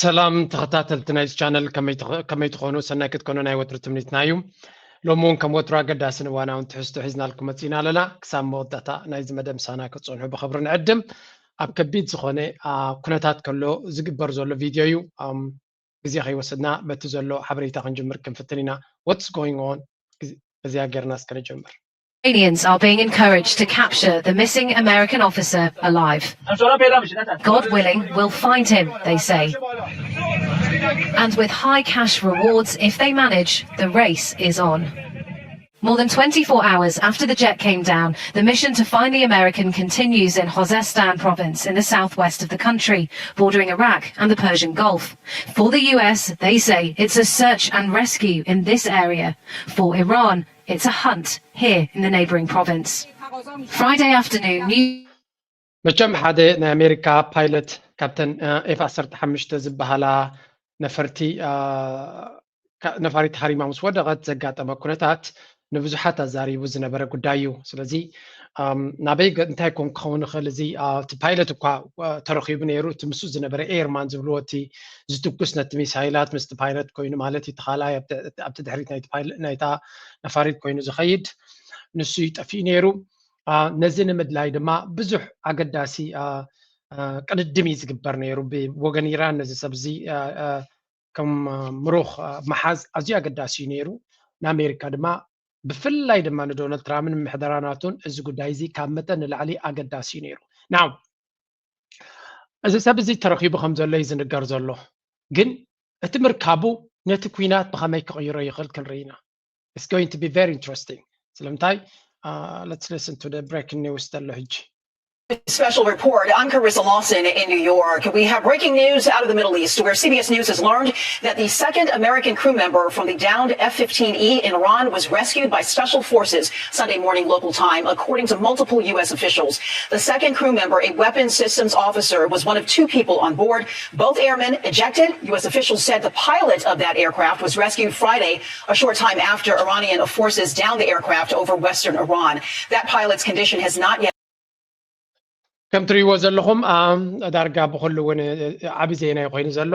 ሰላም ተኸታተልቲ ናይዚ ቻነል፣ ከመይ ትኸ-፣ ከመይ ትኾኑ? ሰናይ ክትኮኑ ናይ ወትሩ ትምኒትና እዩ። ሎሚ እውን ከም ወትሩ ኣገዳስን እዋናውን ትሕዝቶ ሒዝናልኩም መጺእና ኣለና። ክሳብ መወዳእታ ናይዚ መደብ ምሳና ክትጸንሑ ብኽብሪ ንዕድም። ኣብ ከቢድ ዝኾነ፣ አ፣ ኩነታት ከሎ ዝግበር ዘሎ ቪድዮ እዩ። ኣም፣ ግዜ ከይወሰድና በቲ ዘሎ ሓበሬታ ክንጅምር ክንፍትን ኢና። What's going on? ግዜ-፣ በዚኣ ጌርና እስከ ንጀምር። Iranians are being encouraged to capture the missing American officer alive. God willing, we'll find him, they say. And with high cash rewards if they manage, the race is on. More than twenty-four hours after the jet came down, the mission to find the American continues in Khuzestan province in the southwest of the country, bordering Iraq and the Persian Gulf. For the U S, they say it's a search and rescue in this area. For Iran, it's a hunt here in the neighbouring province. Friday afternoon, New መቸም ሓደ ናይ ኣሜሪካ ፓይለት ካብተን፣ እ፣ ኤፍ ዓሰርተ ሓሙሽተ ዝበሃላ ነፈርቲ፣ እ፣ ካ-፣ ነፋሪት ሃሪማ ምስ ወደቐት ዘጋጠመ ኩነታት ንብዙሓት ኣዛሪቡ ዝነበረ ጉዳይ እዩ። ስለዚ፣ ኣም፣ ናበይ ገ-፣ እንታይ ኮን ክኸውን ይኽእል? እዚ፣ እ፣ እቲ ፓይለት እኳ፣ እ፣ ተረኺቡ ነይሩ። እቲ ምስኡ ዝነበረ ኤርማን ዝብልዎ፣ እቲ ዝትኩስ ነቲ ሚሳይላት ምስቲ ፓይለት ኮይኑ ማለት እዩ። እቲ ካልኣይ ኣብቲ፣ ኣብቲ ድሕሪት ናይቲ ፓይለ-፣ ናይታ ነፋሪት ኮይኑ ዝኸይድ ንሱ እዩ ጠፊኡ ነይሩ። አ፣ ነዚ ንምድላይ ድማ ብዙሕ ኣገዳሲ፣ አ፣ አ፣ ቅድድም እዩ ዝግበር ነይሩ። ብወገን ኢራን ነዚ ሰብ እዚ፣ አ፣ አ፣ ከም፣ አ፣ ምሩኽ፣ አ፣ ምሓዝ ኣዝዩ ኣገዳሲ እዩ ነይሩ። ንኣሜሪካ ድማ፣ ብፍላይ ድማ ንዶናልድ ትራምፕን ምምሕዳራናቱን እዚ ጉዳይ እዚ ካብ መጠን ንላዕሊ ኣገዳሲ እዩ ነይሩ። ናው፣ እዚ ሰብ እዚ ተረኺቡ ከም ዘሎ እዩ ዝንገር ዘሎ። ግን እቲ ምርካቡ ነቲ ኲናት ብኸመይ ክቕይሮ ይኽእል ክንርኢ ኢና። It's going to be very interesting. ስለምንታይ? Uh, let's listen to the breaking news ዘሎ ሕጂ። Special report. I'm Carissa Lawson in New York. We have breaking news out of the Middle East, where C B S News has learned that the second American crew member from the downed F fifteen E in Iran was rescued by special forces Sunday morning local time, according to multiple U S officials. The second crew member, a weapons systems officer, was one of two people on board. Both airmen ejected. U S officials said the pilot of that aircraft was rescued Friday, a short time after Iranian forces downed the aircraft over western Iran. That pilot's condition has not yet ከም ትሪእዎ ዘለኹም፣ ኣም፣ ዳርጋ ብኹሉ እውን፣ እ፣ ዓቢ ዜና እዩ ኮይኑ ዘሎ።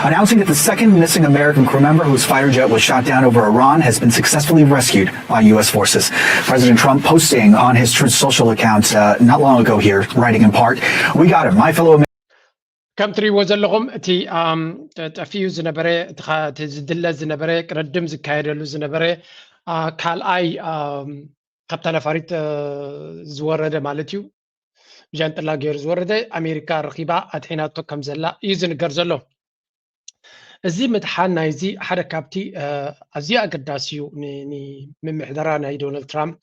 Announcing that the second missing American crew member whose fighter jet was shot down over Iran has been successfully rescued by U S forces. President Trump posting on his Truth Social account, uh, not long ago here, writing in part, "We got him, my fellow Americans." ከም ትሪእዎ ዘለኹም፣ እቲ፣ ኣም፣ ጠ-፣ ጠፊኡ ዝነበረ፣ እቲ ኻ-፣ እቲ ዝድለ ዝነበረ፣ ቅድድም ዝካየደሉ ዝነበረ፣ አ፣ ካልኣይ፣ ኣም፣ ካብታ ነፋሪት፣ እ፣ ዝወረደ ማለት እዩ። ብጃንጥላ ገይሩ ዝወረደ፣ ኣሜሪካ ረኺባ ኣድሒናቶ ከም ዘላ እዩ ዝንገር ዘሎ። እዚ ምድሓን ናይዚ ሓደ ካብቲ፣ እ፣ ኣዝዩ ኣገዳሲ እዩ ን-፣ ንምምሕዳራ ናይ ዶናልድ ትራምፕ።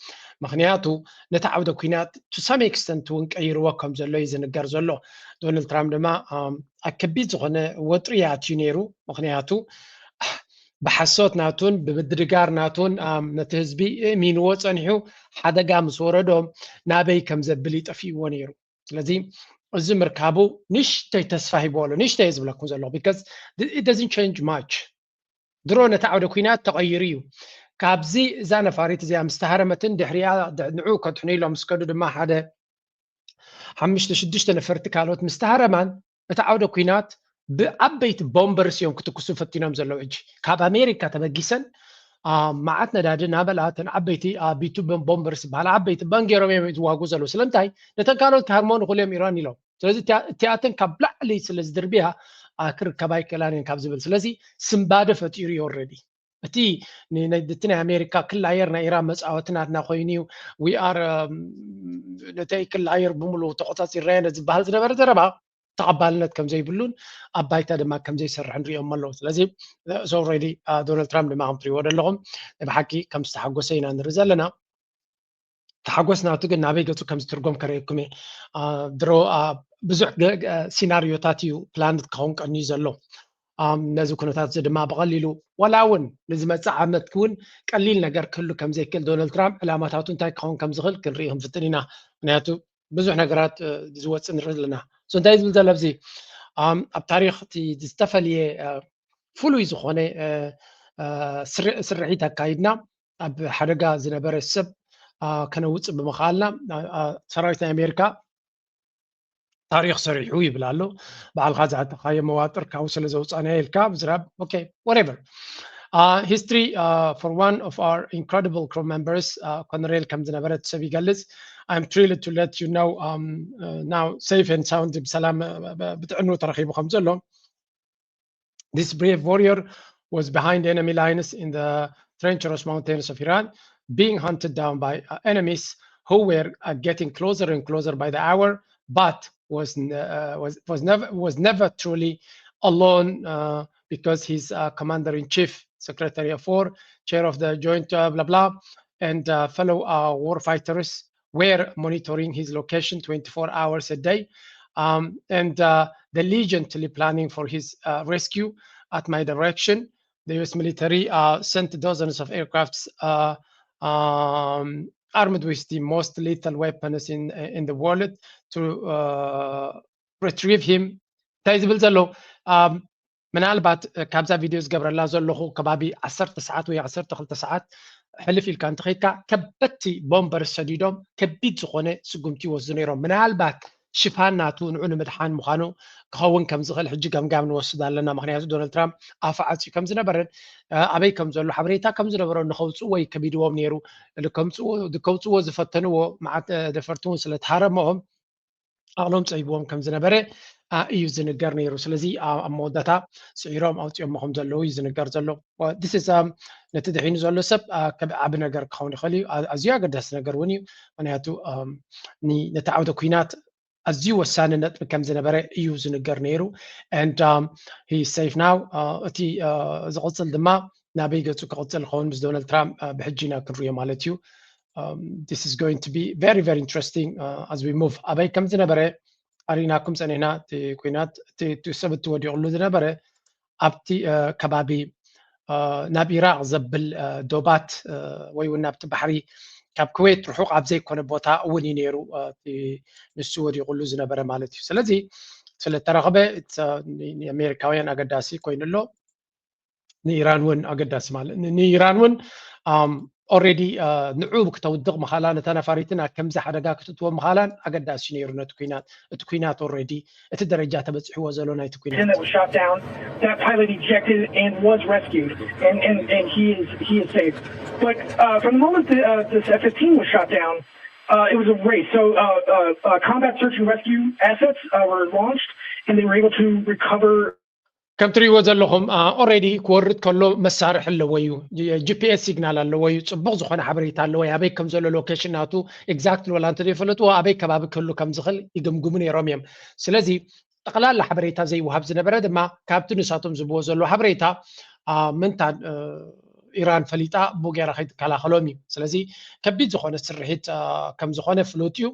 ምኽንያቱ ነቲ ዓውደ ኲናት to some extent እውን ቀይርዎ ከም ዘሎ እዩ ዝንገር ዘሎ። ዶናልድ ትራምፕ ድማ፣ ኣም፣ ኣብ ከቢድ ዝኾነ ወጥሪ ኣትዩ ነይሩ። ምኽንያቱ ብሓሶት ናቱን ብምድርጋር ናቱን፣ ኣም፣ ነቲ ህዝቢ እሚንዎ ጸኒሑ፣ ሓደጋ ምስ ወረዶ ናበይ ከም ዘብል ይጠፍእዎ ነይሩ። ስለዚ እዚ ምርካቡ ንእሽተይ ተስፋ ሂብዎ ኣሎ። ንእሽተይ እየ ዝብለኩም ዘለኹ፣ because it doesn't change much። ድሮ ነቲ ዓውደ ኲናት ተቐይሩ እዩ። ካብዚ እዛ ነፋሪት እዚኣ ምስ ተሃረመትን ድሕሪኣ ድ-፣ ንዕኡ ከድሕኑ ኢሎም ምስ ከዱ ድማ ሓደ ሓሙሽተ ሽዱሽተ ነፈርቲ ካልኦት ምስ ተሃረማን፣ እቲ ዓውደ ኲናት ብዓበይቲ ቦምበርስ እዮም ክትኩሱ ፈቲኖም ዘለዉ። ሕጂ ካብ ኣሜሪካ ተበጊሰን፣ አ፣ መዓት ነዳዲ እናበልኣ፣ እተን ዓበይቲ፣ አ፣ ቢ ቱ ቦም-፣ ቦምበርስ ዝበሃላ ዓበይቲ በን ገይሮም እዮም ዝዋግኡ ዘለዉ። ስለምንታይ? ነተን ካልኦት ክሃርሞ ንኽእሉ እዮም ኢራን ኢሎም። ስለዚ እቲኣ-፣ እቲኣተን ካብ ላዕሊ ስለ ዝድርብያ፣ አ፣ ክርከባ ኣይክእላን እየን ካብ ዝብል። ስለዚ ስንባደ ፈጢሩ እዩ ኦልሬዲ። እቲ ን-፣ ናይ፣ እቲ ናይ ኣሜሪካ ክሊ ኣየር ናይ ኢራን መጻወቲ ናትና ኮይኑ እዩ፣ we are፣ እም፣ ነቲ ክሊ ኣየር ብምሉእ ተቆጻጺርናዮ ነዚ ዝበሃል ዝነበረ ዘረባ ተቐባልነት ከም ዘይብሉን ኣብ ባይታ ድማ ከም ዘይሰርሕ ንሪኦም ኣለዉ። ስለዚ፣ so already፣ አ፣ ዶናልድ ትራምፕ ድማ ከም ትሪእዎ ዘለኹም ናይ ብሓቂ ከም ዝተሓጎሰ ኢና ንርኢ ዘለና። ተሓጎስ ናቱ ግን ናበይ ገጹ ከም ዝትርጎም ከርእየኩም እየ። አ፣ ድሮ፣ አ፣ ብዙሕ ገ-፣ ገ-፣ ሲናሪዮታት እዩ ፕላንት ክኸውን ቀንዩ ዘሎ። ኣም፣ ነዚ ኩነታት እዚ ድማ ብቐሊሉ ዋላ እውን ንዝመጽእ ዓመት እውን ቀሊል ነገር ክህሉ ከም ዘይክእል ዶናልድ ትራምፕ ዕላማታቱ እንታይ ክኸውን ከም ዝኽእል ክንርኢ ክንፍትን ኢና። ምክንያቱ ብዙሕ ነገራት፣ እ፣ ዝወጽእ ንርኢ ኣለና። So እንታይ ዝብል ዘሎ ኣብዚ፣ ኣም፣ ኣብ ታሪኽ እቲ ዝተፈልየ፣ እ፣ ፍሉይ ዝኾነ፣ እ፣ እ፣ ስር-፣ ስርሒት ኣካይድና ኣብ ሓደጋ ዝነበረ ሰብ፣ እ፣ ከነውጽእ ብምኽኣልና፣ እ፣ እ፣ ሰራዊት ናይ ኣሜሪካ ታሪኽ ሰሪሑ ይብል ኣሎ። ባዕልኻ ዝኣተኻዮ መዋጥር ካብኡ ስለ ዘውፃእናዮ ኢልካ ምዝራብ okay whatever. Uh, history uh, for one of our incredible crew members, uh, ኮነሬል ከም ዝነበረ እቲ ሰብ ይገልጽ። I'm thrilled to let you know um, uh, now safe and sound ብሰላም ብጥዕኑ ተረኺቡ ከም ዘሎ። This brave warrior was behind enemy lines in the treacherous mountains of Iran, being hunted down by uh, enemies who were uh, getting closer and closer by the hour, but was uh, was was never was never truly alone uh, because his uh, commander in chief, secretary of war, chair of the joint uh, blah blah, and uh, fellow uh, war fighters were monitoring his location twenty-four hours a day, um, and uh, diligently planning for his uh, rescue at my direction. The U S military uh, sent dozens of aircrafts uh, um, armed with the most lethal weapons in in the world to uh, retrieve him. እንታይ ዝብል ዘሎ ምናልባት ካብዛ ቪድዮ ዝገብረላ ዘለኹ ከባቢ ዓሰርተ ሰዓት ወይ ዓሰርተ ክልተ ሰዓት ሕልፍ ኢልካ እንተኸይድካ ከበድቲ ቦምበር ሰዲዶም ከቢድ ዝኾነ ስጉምቲ ይወስዱ ነይሮም። ምናልባት ሽፋን ናቱ ንዑ ንምድሓን ምዃኑ ክኸውን ከም ዝኽእል ሕጂ ገምጋም ንወስድ ኣለና። ምክንያቱ ዶናልድ ትራምፕ ኣፉ ዓፅዩ ከም ዝነበረን ኣበይ ከም ዘሎ ሓበሬታ ከም ዝነበሮ ንኸውፅኡ ወይ ከቢድዎም ነይሩ። ከውፅዎ ዝፈተንዎ መዓት ደፈርቲ እውን ስለተሃረመኦም ዓቕሎም ፀይብዎም ከም ዝነበረ እዩ ዝንገር ነይሩ። ስለዚ ኣብ መወዳእታ ስዒሮም ኣውፅኦሞ ከም ዘለዉ እዩ ዝንገር ዘሎ። ነቲ ድሒኑ ዘሎ ሰብ ዓቢ ነገር ክኸውን ይኽእል እዩ። ኣዝዩ ኣገዳሲ ነገር እውን እዩ። ምክንያቱ ነቲ ዓውደ ኩናት ኣዝዩ ወሳኒ ነጥቢ ከም ዝነበረ እዩ ዝንገር ነይሩ። And he safe now። እቲ ዝቕፅል ድማ ናበይ ገፁ ክቕፅል ክኸውን ምስ ዶናልድ ትራምፕ ብሕጂ ኢና ክንሪኦ ማለት እዩ። This is going to be very very interesting as we move። ኣበይ ከም ዝነበረ ኣሪናኩም ፀኒሕና። እቲ ኩናት እቲ ሰብ እትወዲቑሉ ዝነበረ ኣብቲ ከባቢ ናብ ኢራቕ ዘብል ዶባት ወይ እውን ናብቲ ባሕሪ ካብ ኩዌት ርሑቕ ኣብ ዘይኮነ ቦታ እውን እዩ ነይሩ። ንሱ ወዲቑሉ ዝነበረ ማለት እዩ። ስለዚ ስለተረኸበ ንኣሜሪካውያን ኣገዳሲ ኮይኑ ኣሎ። ንኢራን እውን ኣገዳሲ ማለት ንኢራን እውን already ንዑ ክተውድቕ ምኻላ ነታ ነፋሪትን ኣብ ከምዚ ሓደጋ ክትእትዎ ምኻላን ኣገዳሲ ነይሩ ነቲ ኩናት። እቲ ኩናት already እቲ ደረጃ ተበፂሕዎ ዘሎ ናይቲ ኩናት። That was shot down. That pilot ejected and was rescued, and and, and he is he is safe. But uh, from the moment the, uh, this F fifteen was shot down, uh, it was a race. So uh, uh, uh, combat search and rescue assets uh, were launched, and they were able to recover ከም ትሪእዎ ዘለኹም already ክወርድ ከሎ መሳርሒ ኣለዎ እዩ። ጂፒኤስ ሲግናል ኣለዎ እዩ። ፅቡቕ ዝኾነ ሓበሬታ ኣለዎ። ኣበይ ከም ዘሎ ሎኬሽን ናቱ exactly ወላ እንተ ዘይፈለጥዎ ኣበይ ከባቢ ክህሉ ከም ዝኽእል ይግምግሙ ነይሮም እዮም። ስለዚ ጠቕላላ ሓበሬታ ዘይወሃብ ዝነበረ ድማ ካብቲ ንሳቶም ዝብዎ ዘሎ ሓበሬታ ምንታ ኢራን ፈሊጣ ብኡ ገይራ ከይትከላኸሎም እዩ። ስለዚ ከቢድ ዝኾነ ስርሒት ከም ዝኾነ ፍሉጥ እዩ።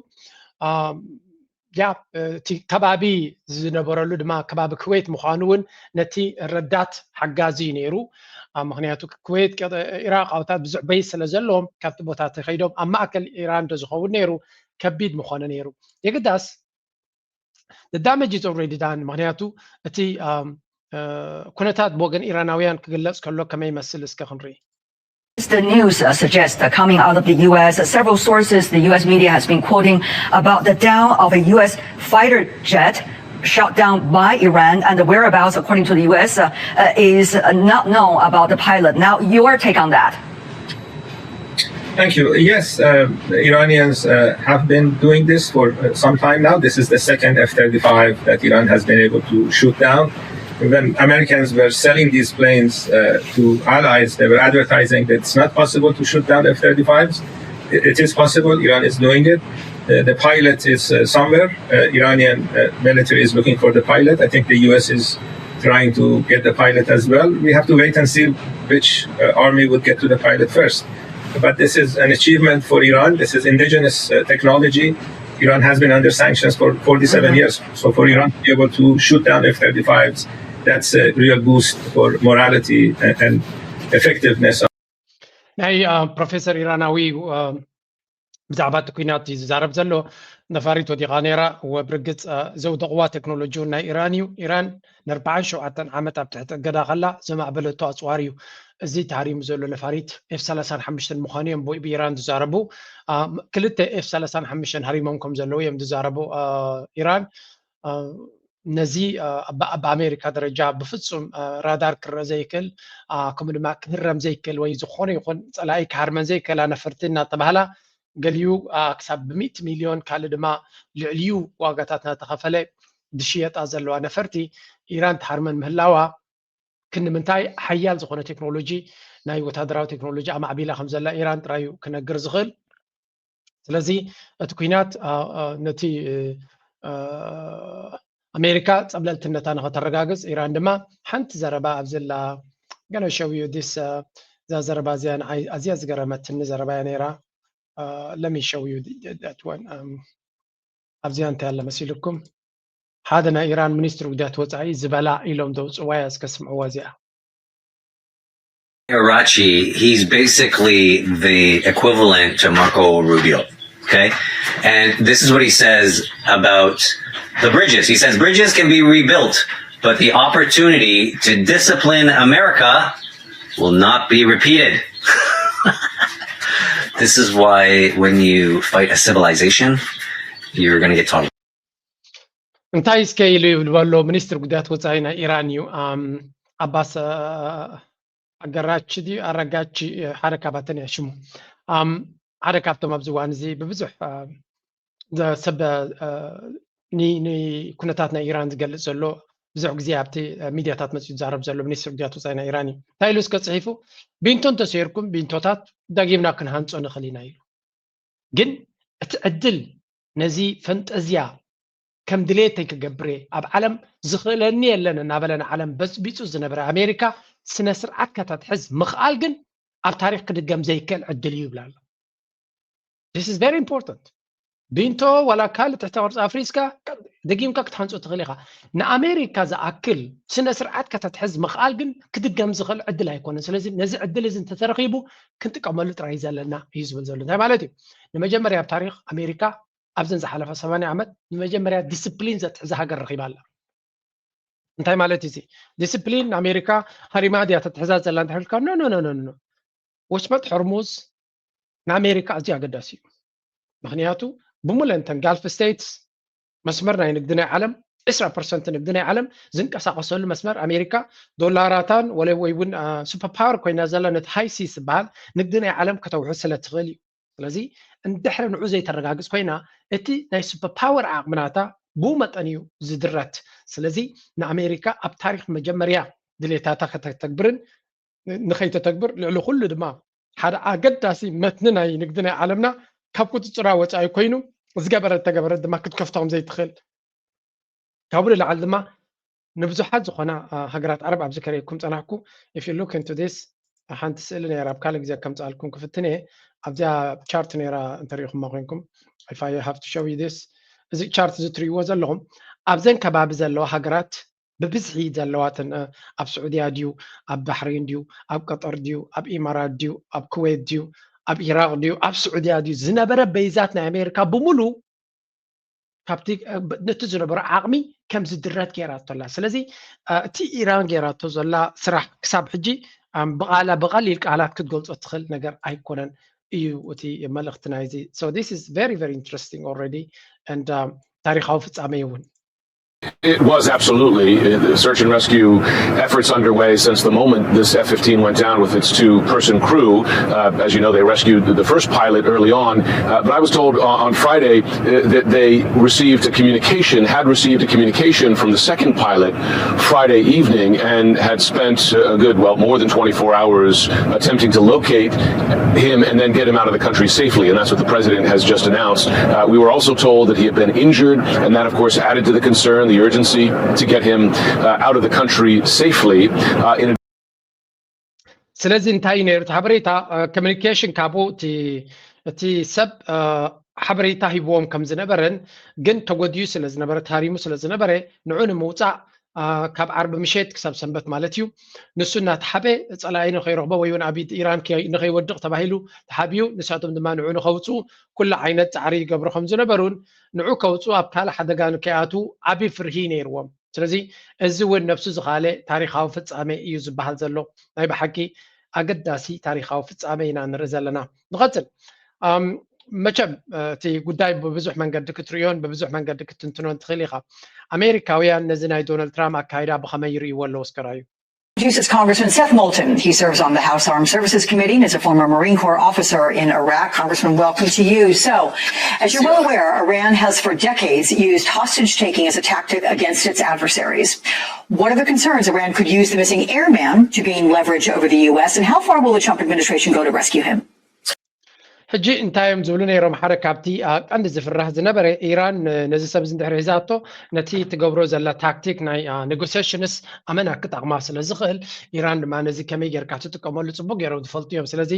ያ እቲ ከባቢ ዝነበረሉ ድማ ከባቢ ኩዌት ምዃኑ እውን ነቲ ረዳት ሓጋዚ እዩ ነይሩ። ምክንያቱ ኩዌት ኢራቃውታት ብዙሕ በይስ ስለ ዘለዎም ካብቲ ቦታ ተኸይዶም ኣብ ማእከል ኢራን ዶ ዝኸውን ነይሩ ከቢድ ምኾነ ነይሩ። የግዳስ the damage is already done። ምክንያቱ እቲ ኩነታት ብወገን ኢራናውያን ክግለፅ ከሎ ከመይ ይመስል እስከ ክንርኢ። The news uh, suggests that coming out of the U S, uh, several sources the U S media has been quoting about the down of a U S fighter jet shot down by Iran, and the whereabouts, according to the U S, uh, uh, is uh, not known about the pilot. Now, your take on that? Thank you. Yes, uh, the Iranians uh, have been doing this for uh, some time now. This is the second F thirty-five that Iran has been able to shoot down. When Americans were selling these planes uh, to allies, they were advertising that it's not possible to shoot down F thirty-fives. It is possible. Iran is doing it. Uh, the pilot is uh, somewhere. Uh, Iranian uh, military is looking for the pilot. I think the U S is trying to get the pilot as well. We have to wait and see which uh, army would get to the pilot first. But this is an achievement for Iran. This is indigenous uh, technology. Iran has been under sanctions for forty-seven years. So for Iran to be able to shoot down F thirty-fives, that's a real boost for morality and, and effectiveness. ናይ ፕሮፌሰር ኢራናዊ ብዛዕባ እቲ ኩናት እዩ ዝዛረብ ዘሎ። ነፋሪት ወዲቓ ነይራ። ወብርግፅ ዘውደቕዋ ቴክኖሎጂ እውን ናይ ኢራን እዩ። ኢራን ንኣርባዓን ሸውዓተን ዓመት ኣብ ትሕቲ እገዳ ከላ ዘማዕበለቶ ኣፅዋር እዩ። እዚ ተሃሪሙ ዘሎ ነፋሪት ኤፍ ሰላሳን ሓሙሽተን ምዃኑ እዮም ብኢራን ዝዛረቡ። ክልተ ኤፍ ሰላሳን ሓሙሽተን ሃሪሞም ከም ዘለዉ እዮም ዝዛረቡ ኢራን። ነዚ ኣብ ኣሜሪካ ደረጃ ብፍፁም ራዳር ክረአ ዘይክእል፣ ከምኡ ድማ ክህረም ዘይክእል ወይ ዝኾነ ይኹን ፀላኢ ክሃርመን ዘይክእላ ነፈርቲ እናተባህላ፣ ገሊኡ ክሳብ ብምእቲ ሚልዮን ካልእ ድማ ልዕሊኡ ዋጋታት እናተኸፈለ ዝሽየጣ ዘለዋ ነፈርቲ ኢራን ትሃርመን ምህላዋ፣ ክንምንታይ ሓያል ዝኾነ ቴክኖሎጂ፣ ናይ ወታደራዊ ቴክኖሎጂ ኣማዕቢላ ከም ዘላ ኢራን ጥራይ እዩ ክነግር ዝኽእል። ስለዚ እቲ ኩናት ነቲ ኣሜሪካ ፀብለልትነታ ንኸተረጋግፅ፣ ኢራን ድማ ሓንቲ ዘረባ ኣብዘላ ገለ ሸውዩ ዲስ እዛ ዘረባ እዚኣ ንዓይ ኣዝያ ዝገረመትኒ ዘረባ እያ ነይራ። ለሚ ሸውዩ ዳትወን ኣብዚኣ እንታይ ኣለ መሲልኩም? ሓደ ናይ ኢራን ሚኒስትሪ ጉዳያት ወፃኢ ዝበላ ኢሎም ዘውፅዋ እያ። እስከ ስምዕዋ እዚኣ። Arachi, he's basically the equivalent to Marco Rubio. Okay. And this is what he says about the bridges. He says bridges can be rebuilt, but the opportunity to discipline America will not be repeated. This is why when you fight a civilization, you're going to get taught. እንታይ እስከ ኢሉ ይብል በሎ ሚኒስትር ጉዳያት ወፃኢ ናይ ኢራን እዩ። ኣባስ ኣገራች ድዩ ኣረጋች ሓደ ካባተን እያ ሽሙ። ሓደ ካብቶም ኣብዚ እዋን እዚ ብብዙሕ ሰብ ንኩነታት ናይ ኢራን ዝገልፅ ዘሎ ብዙሕ ግዜ ኣብቲ ሚድያታት መፅኡ ዝዛረብ ዘሎ ሚኒስትር ጉዳያት ወፃኢ ናይ ኢራን እዩ። እንታይ ኢሉ እስከ ፅሒፉ? ቢንቶ እንተሰይርኩም ቢንቶታት ደጊምና ክንሃንፆ ንኽእል ኢና ኢሉ። ግን እቲ ዕድል ነዚ ፈንጠዝያ ከም ድሌተይ ክገብር እየ፣ ኣብ ዓለም ዝኽእለኒ የለን እናበለ ንዓለም በፅቢፁ ዝነበረ ኣሜሪካ ስነ ስርዓት ከተትሕዝ ምኽኣል ግን ኣብ ታሪክ ክድገም ዘይክእል ዕድል እዩ ይብል ኣሎ። This is very important። ቢንቶ ዋላ ካልእ ትሕተ ቅርፂ ኣፍሪስካ ደጊምካ ክትሃንፆ ትኽእል ኢኻ። ንኣሜሪካ ዝኣክል ስነ ስርዓት ከተትሕዝ ምኽኣል ግን ክድገም ዝኽእል ዕድል ኣይኮነን። ስለዚ ነዚ ዕድል እዚ እንተተረኺቡ ክንጥቀመሉ ጥራይ ዘለና እዩ ዝብል ዘሎ። እንታይ ማለት እዩ? ንመጀመርያ ኣብ ታሪክ ኣሜሪካ ኣብዘን ዝሓለፈ ሰማንያ ዓመት ንመጀመርያ ዲስፕሊን ዘትሕዛ ሃገር ረኺባ ኣላ። እንታይ ማለት እዩ? ዲስፕሊን ንኣሜሪካ ሃሪማ ድያ ተትሕዛ ዘላ እንተሕልካ ኖ ኖ ኖ ኖ። ወሽመጥ ሕርሙዝ ንኣሜሪካ ኣዝዩ ኣገዳሲ እዩ። ምክንያቱ ብሙለን እተን ጋልፍ ስቴትስ መስመር ናይ ንግዲ ናይ ዓለም፣ ዕስራ ፐርሰንት ንግዲ ናይ ዓለም ዝንቀሳቀሰሉ መስመር ኣሜሪካ ዶላራታን ወለ ወይ እውን ሱፐር ፓወር ኮይና ዘላ ነቲ ሃይ ሲስ ዝበሃል ንግዲ ናይ ዓለም ከተውሕድ ስለ ትኽእል እዩ። ስለዚ እንድሕሪ ንዑ ዘይተረጋግፅ ኮይና እቲ ናይ ሱፐር ፓወር ዓቕሚ ናታ ብኡ መጠን እዩ ዝድረት። ስለዚ ንኣሜሪካ ኣብ ታሪክ መጀመርያ ድሌታታ ከተተግብርን ንኸይተተግብር ልዕሊ ኩሉ ድማ ሓደ ኣገዳሲ መትኒ ናይ ንግዲ ናይ ዓለምና ካብ ቁፅፅራ ወፃኢ ኮይኑ ዝገበረት ተገበረት ድማ ክትከፍቶ ከም ዘይትኽእል ካብኡ ንላዕሊ ድማ ንብዙሓት ዝኾና ሃገራት ዓረብ ኣብዚ ከርእየኩም ፀናሕኩ። If you look into this ሓንቲ ስእሊ ነይራ ኣብ ካልእ ግዜ ከምፅኣልኩም ክፍትን እየ። ኣብዚኣ ቻርት ነይራ እንተሪኢኹማ ኮይንኩም if I have to show you this እዚ ቻርት እዚ ትርእይዎ ዘለኹም ኣብዘን ከባቢ ዘለዋ ሃገራት ብብዝሒ ዘለዋትን ኣብ ስዑድያ ድዩ ኣብ ባሕሬን ድዩ ኣብ ቀጠር ድዩ ኣብ ኢማራት ድዩ ኣብ ኩዌት ድዩ ኣብ ኢራቅ ድዩ ኣብ ስዑድያ ድዩ ዝነበረ በይዛት ናይ ኣሜሪካ ብምሉ ካብቲ ነቲ ዝነበሮ ዓቕሚ ከም ዝድረት ገይራቶ ኣላ። ስለዚ እቲ ኢራን ገይራቶ ዘላ ስራሕ ክሳብ ሕጂ ብቓላ ብቐሊል ቃላት ክትገልጾ ትኽእል ነገር ኣይኮነን እዩ እቲ መልእኽቲ ናይዚ። So this is very very interesting already and ታሪኻዊ ፍጻሜ እውን It was absolutely. Uh, search and rescue efforts underway since the moment this F fifteen went down with its two person crew. Uh, as you know, they rescued the first pilot early on. Uh, but I was told on, on Friday uh, that they received a communication, had received a communication from the second pilot Friday evening and had spent a good, well, more than twenty-four hours attempting to locate him and then get him out of the country safely. And that's what the president has just announced. Uh, we were also told that he had been injured, and that, of course, added to the concern, the urgency to get him uh, out of the country safely. Uh, in ስለዚ እንታይ እዩ ነይሩ እቲ ሓበሬታ? ኮሚኒኬሽን ካብኡ እቲ ሰብ ሓበሬታ ሂብዎም ከም ዝነበረን ግን ተጎድዩ ስለ ዝነበረ ተሃሪሙ ስለ ዝነበረ ንዑ ንምውፃእ ካብ ዓርቢ ምሸት ክሳብ ሰንበት ማለት እዩ ንሱ እናተሓበ ፀላኢ ንኸይረኽቦ ወይ እውን ኣብ ኢድ ኢራን ንኸይወድቕ ተባሂሉ ተሓቢኡ ንሳቶም ድማ ንዑ ንኸውፅኡ ኩሉ ዓይነት ፃዕሪ ይገብሩ ከም ዝነበሩን ንዑ ከውፅኡ ኣብ ካልእ ሓደጋ ንከይኣትዉ ዓብዪ ፍርሂ ነይርዎም። ስለዚ እዚ እውን ነብሱ ዝኻለ ታሪኻዊ ፍጻሜ እዩ ዝበሃል ዘሎ። ናይ ብሓቂ ኣገዳሲ ታሪኻዊ ፍጻሜ ኢና ንርኢ ዘለና። ንቐጽል። መቸም እቲ ጉዳይ ብብዙሕ መንገዲ ክትርእዮን ብብዙሕ መንገዲ ክትትንትኖን ትኽእል ኢኻ። ኣሜሪካውያን ነዚ ናይ ዶናልድ ትራምፕ ኣካይዳ ብኸመይ ይርእይዎ ኣለዉ? እስከ ራዩ Massachusetts Congressman Seth Moulton. He serves on the House Armed Services Committee and is a former Marine Corps officer in Iraq. Congressman, welcome to you. So, as you're well aware, Iran has for decades used hostage taking as a tactic against its adversaries. What are the concerns Iran could use the missing airman to gain leverage over the U S, and how far will the Trump administration go to rescue him? ሕጂ እንታይ እዮም ዝብሉ ነይሮም? ሓደ ካብቲ ቀንዲ ዝፍራህ ዝነበረ፣ ኢራን ነዚ ሰብ እዚ እንድሕር ሒዛቶ፣ ነቲ ትገብሮ ዘላ ታክቲክ ናይ ኔጎሲሽንስ ኣመና ክጠቕማ ስለ ዝኽእል፣ ኢራን ድማ ነዚ ከመይ ጌርካ ትጥቀመሉ ጽቡቅ ገይሮም ዝፈልጡ እዮም። ስለዚ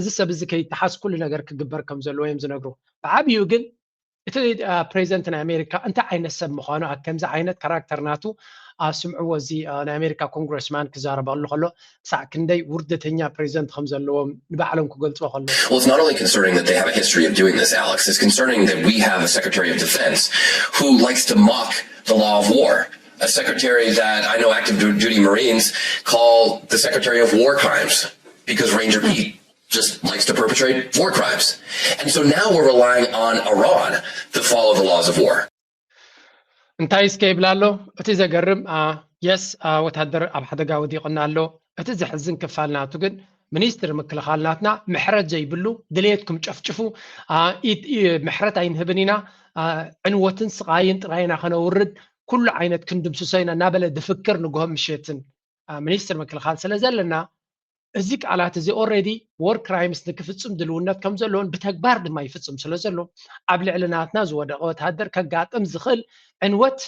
እዚ ሰብ እዚ ከይተሓዝ ኩሉ ነገር ክግበር ከም ዘለዎ እዮም ዝነግሩ። ብዓብዩ ግን እቲ ፕሬዚደንት ናይ ኣሜሪካ እንታይ ዓይነት ሰብ ምዃኑ፣ ከምዚ ዓይነት ካራክተር ናቱ ስምዕዎ፣ እዚ ናይ ኣሜሪካ ኮንግረስማን ክዛረበሉ ከሎ ክሳዕ ክንደይ ውርደተኛ ፕሬዚደንት ከም ዘለዎም ንባዕሎም ክገልጽዎ ከለዉ። Well, it's not only concerning that they have a history of doing this, Alex. It's concerning that we have a Secretary of Defense who likes to mock the law of war. A secretary that I know active duty Marines call the Secretary of War Crimes because Ranger Pete just likes to perpetrate war crimes. And so now we're relying on Iran to follow the laws of war. እንታይ እስከ ይብል ኣሎ? እቲ ዘገርም፣ የስ፣ ወታደር ኣብ ሓደጋ ወዲቑና ኣሎ። እቲ ዘሕዝን ክፋል ናቱ ግን፣ ሚኒስትር ምክልኻል ናትና ምሕረት ዘይብሉ፣ ድልየትኩም ጨፍጭፉ፣ ምሕረት ኣይንህብን ኢና፣ ዕንወትን ስቓይን ጥራይ ኢና ከነውርድ፣ ኩሉ ዓይነት ክንድምስሶ ኢና እናበለ ድፍክር ንግሆን ምሸትን ሚኒስትር ምክልኻል ስለ ዘለና፣ እዚ ቃላት እዚ ኦልሬዲ ዎር ክራይምስ ንክፍጽም ድልውነት ከም ዘለዎን ብተግባር ድማ ይፍጽም ስለ ዘሎ፣ ኣብ ልዕሊ ናትና ዝወደቐ ወተሃደር ከጋጥም ዝኽእል ዕንወት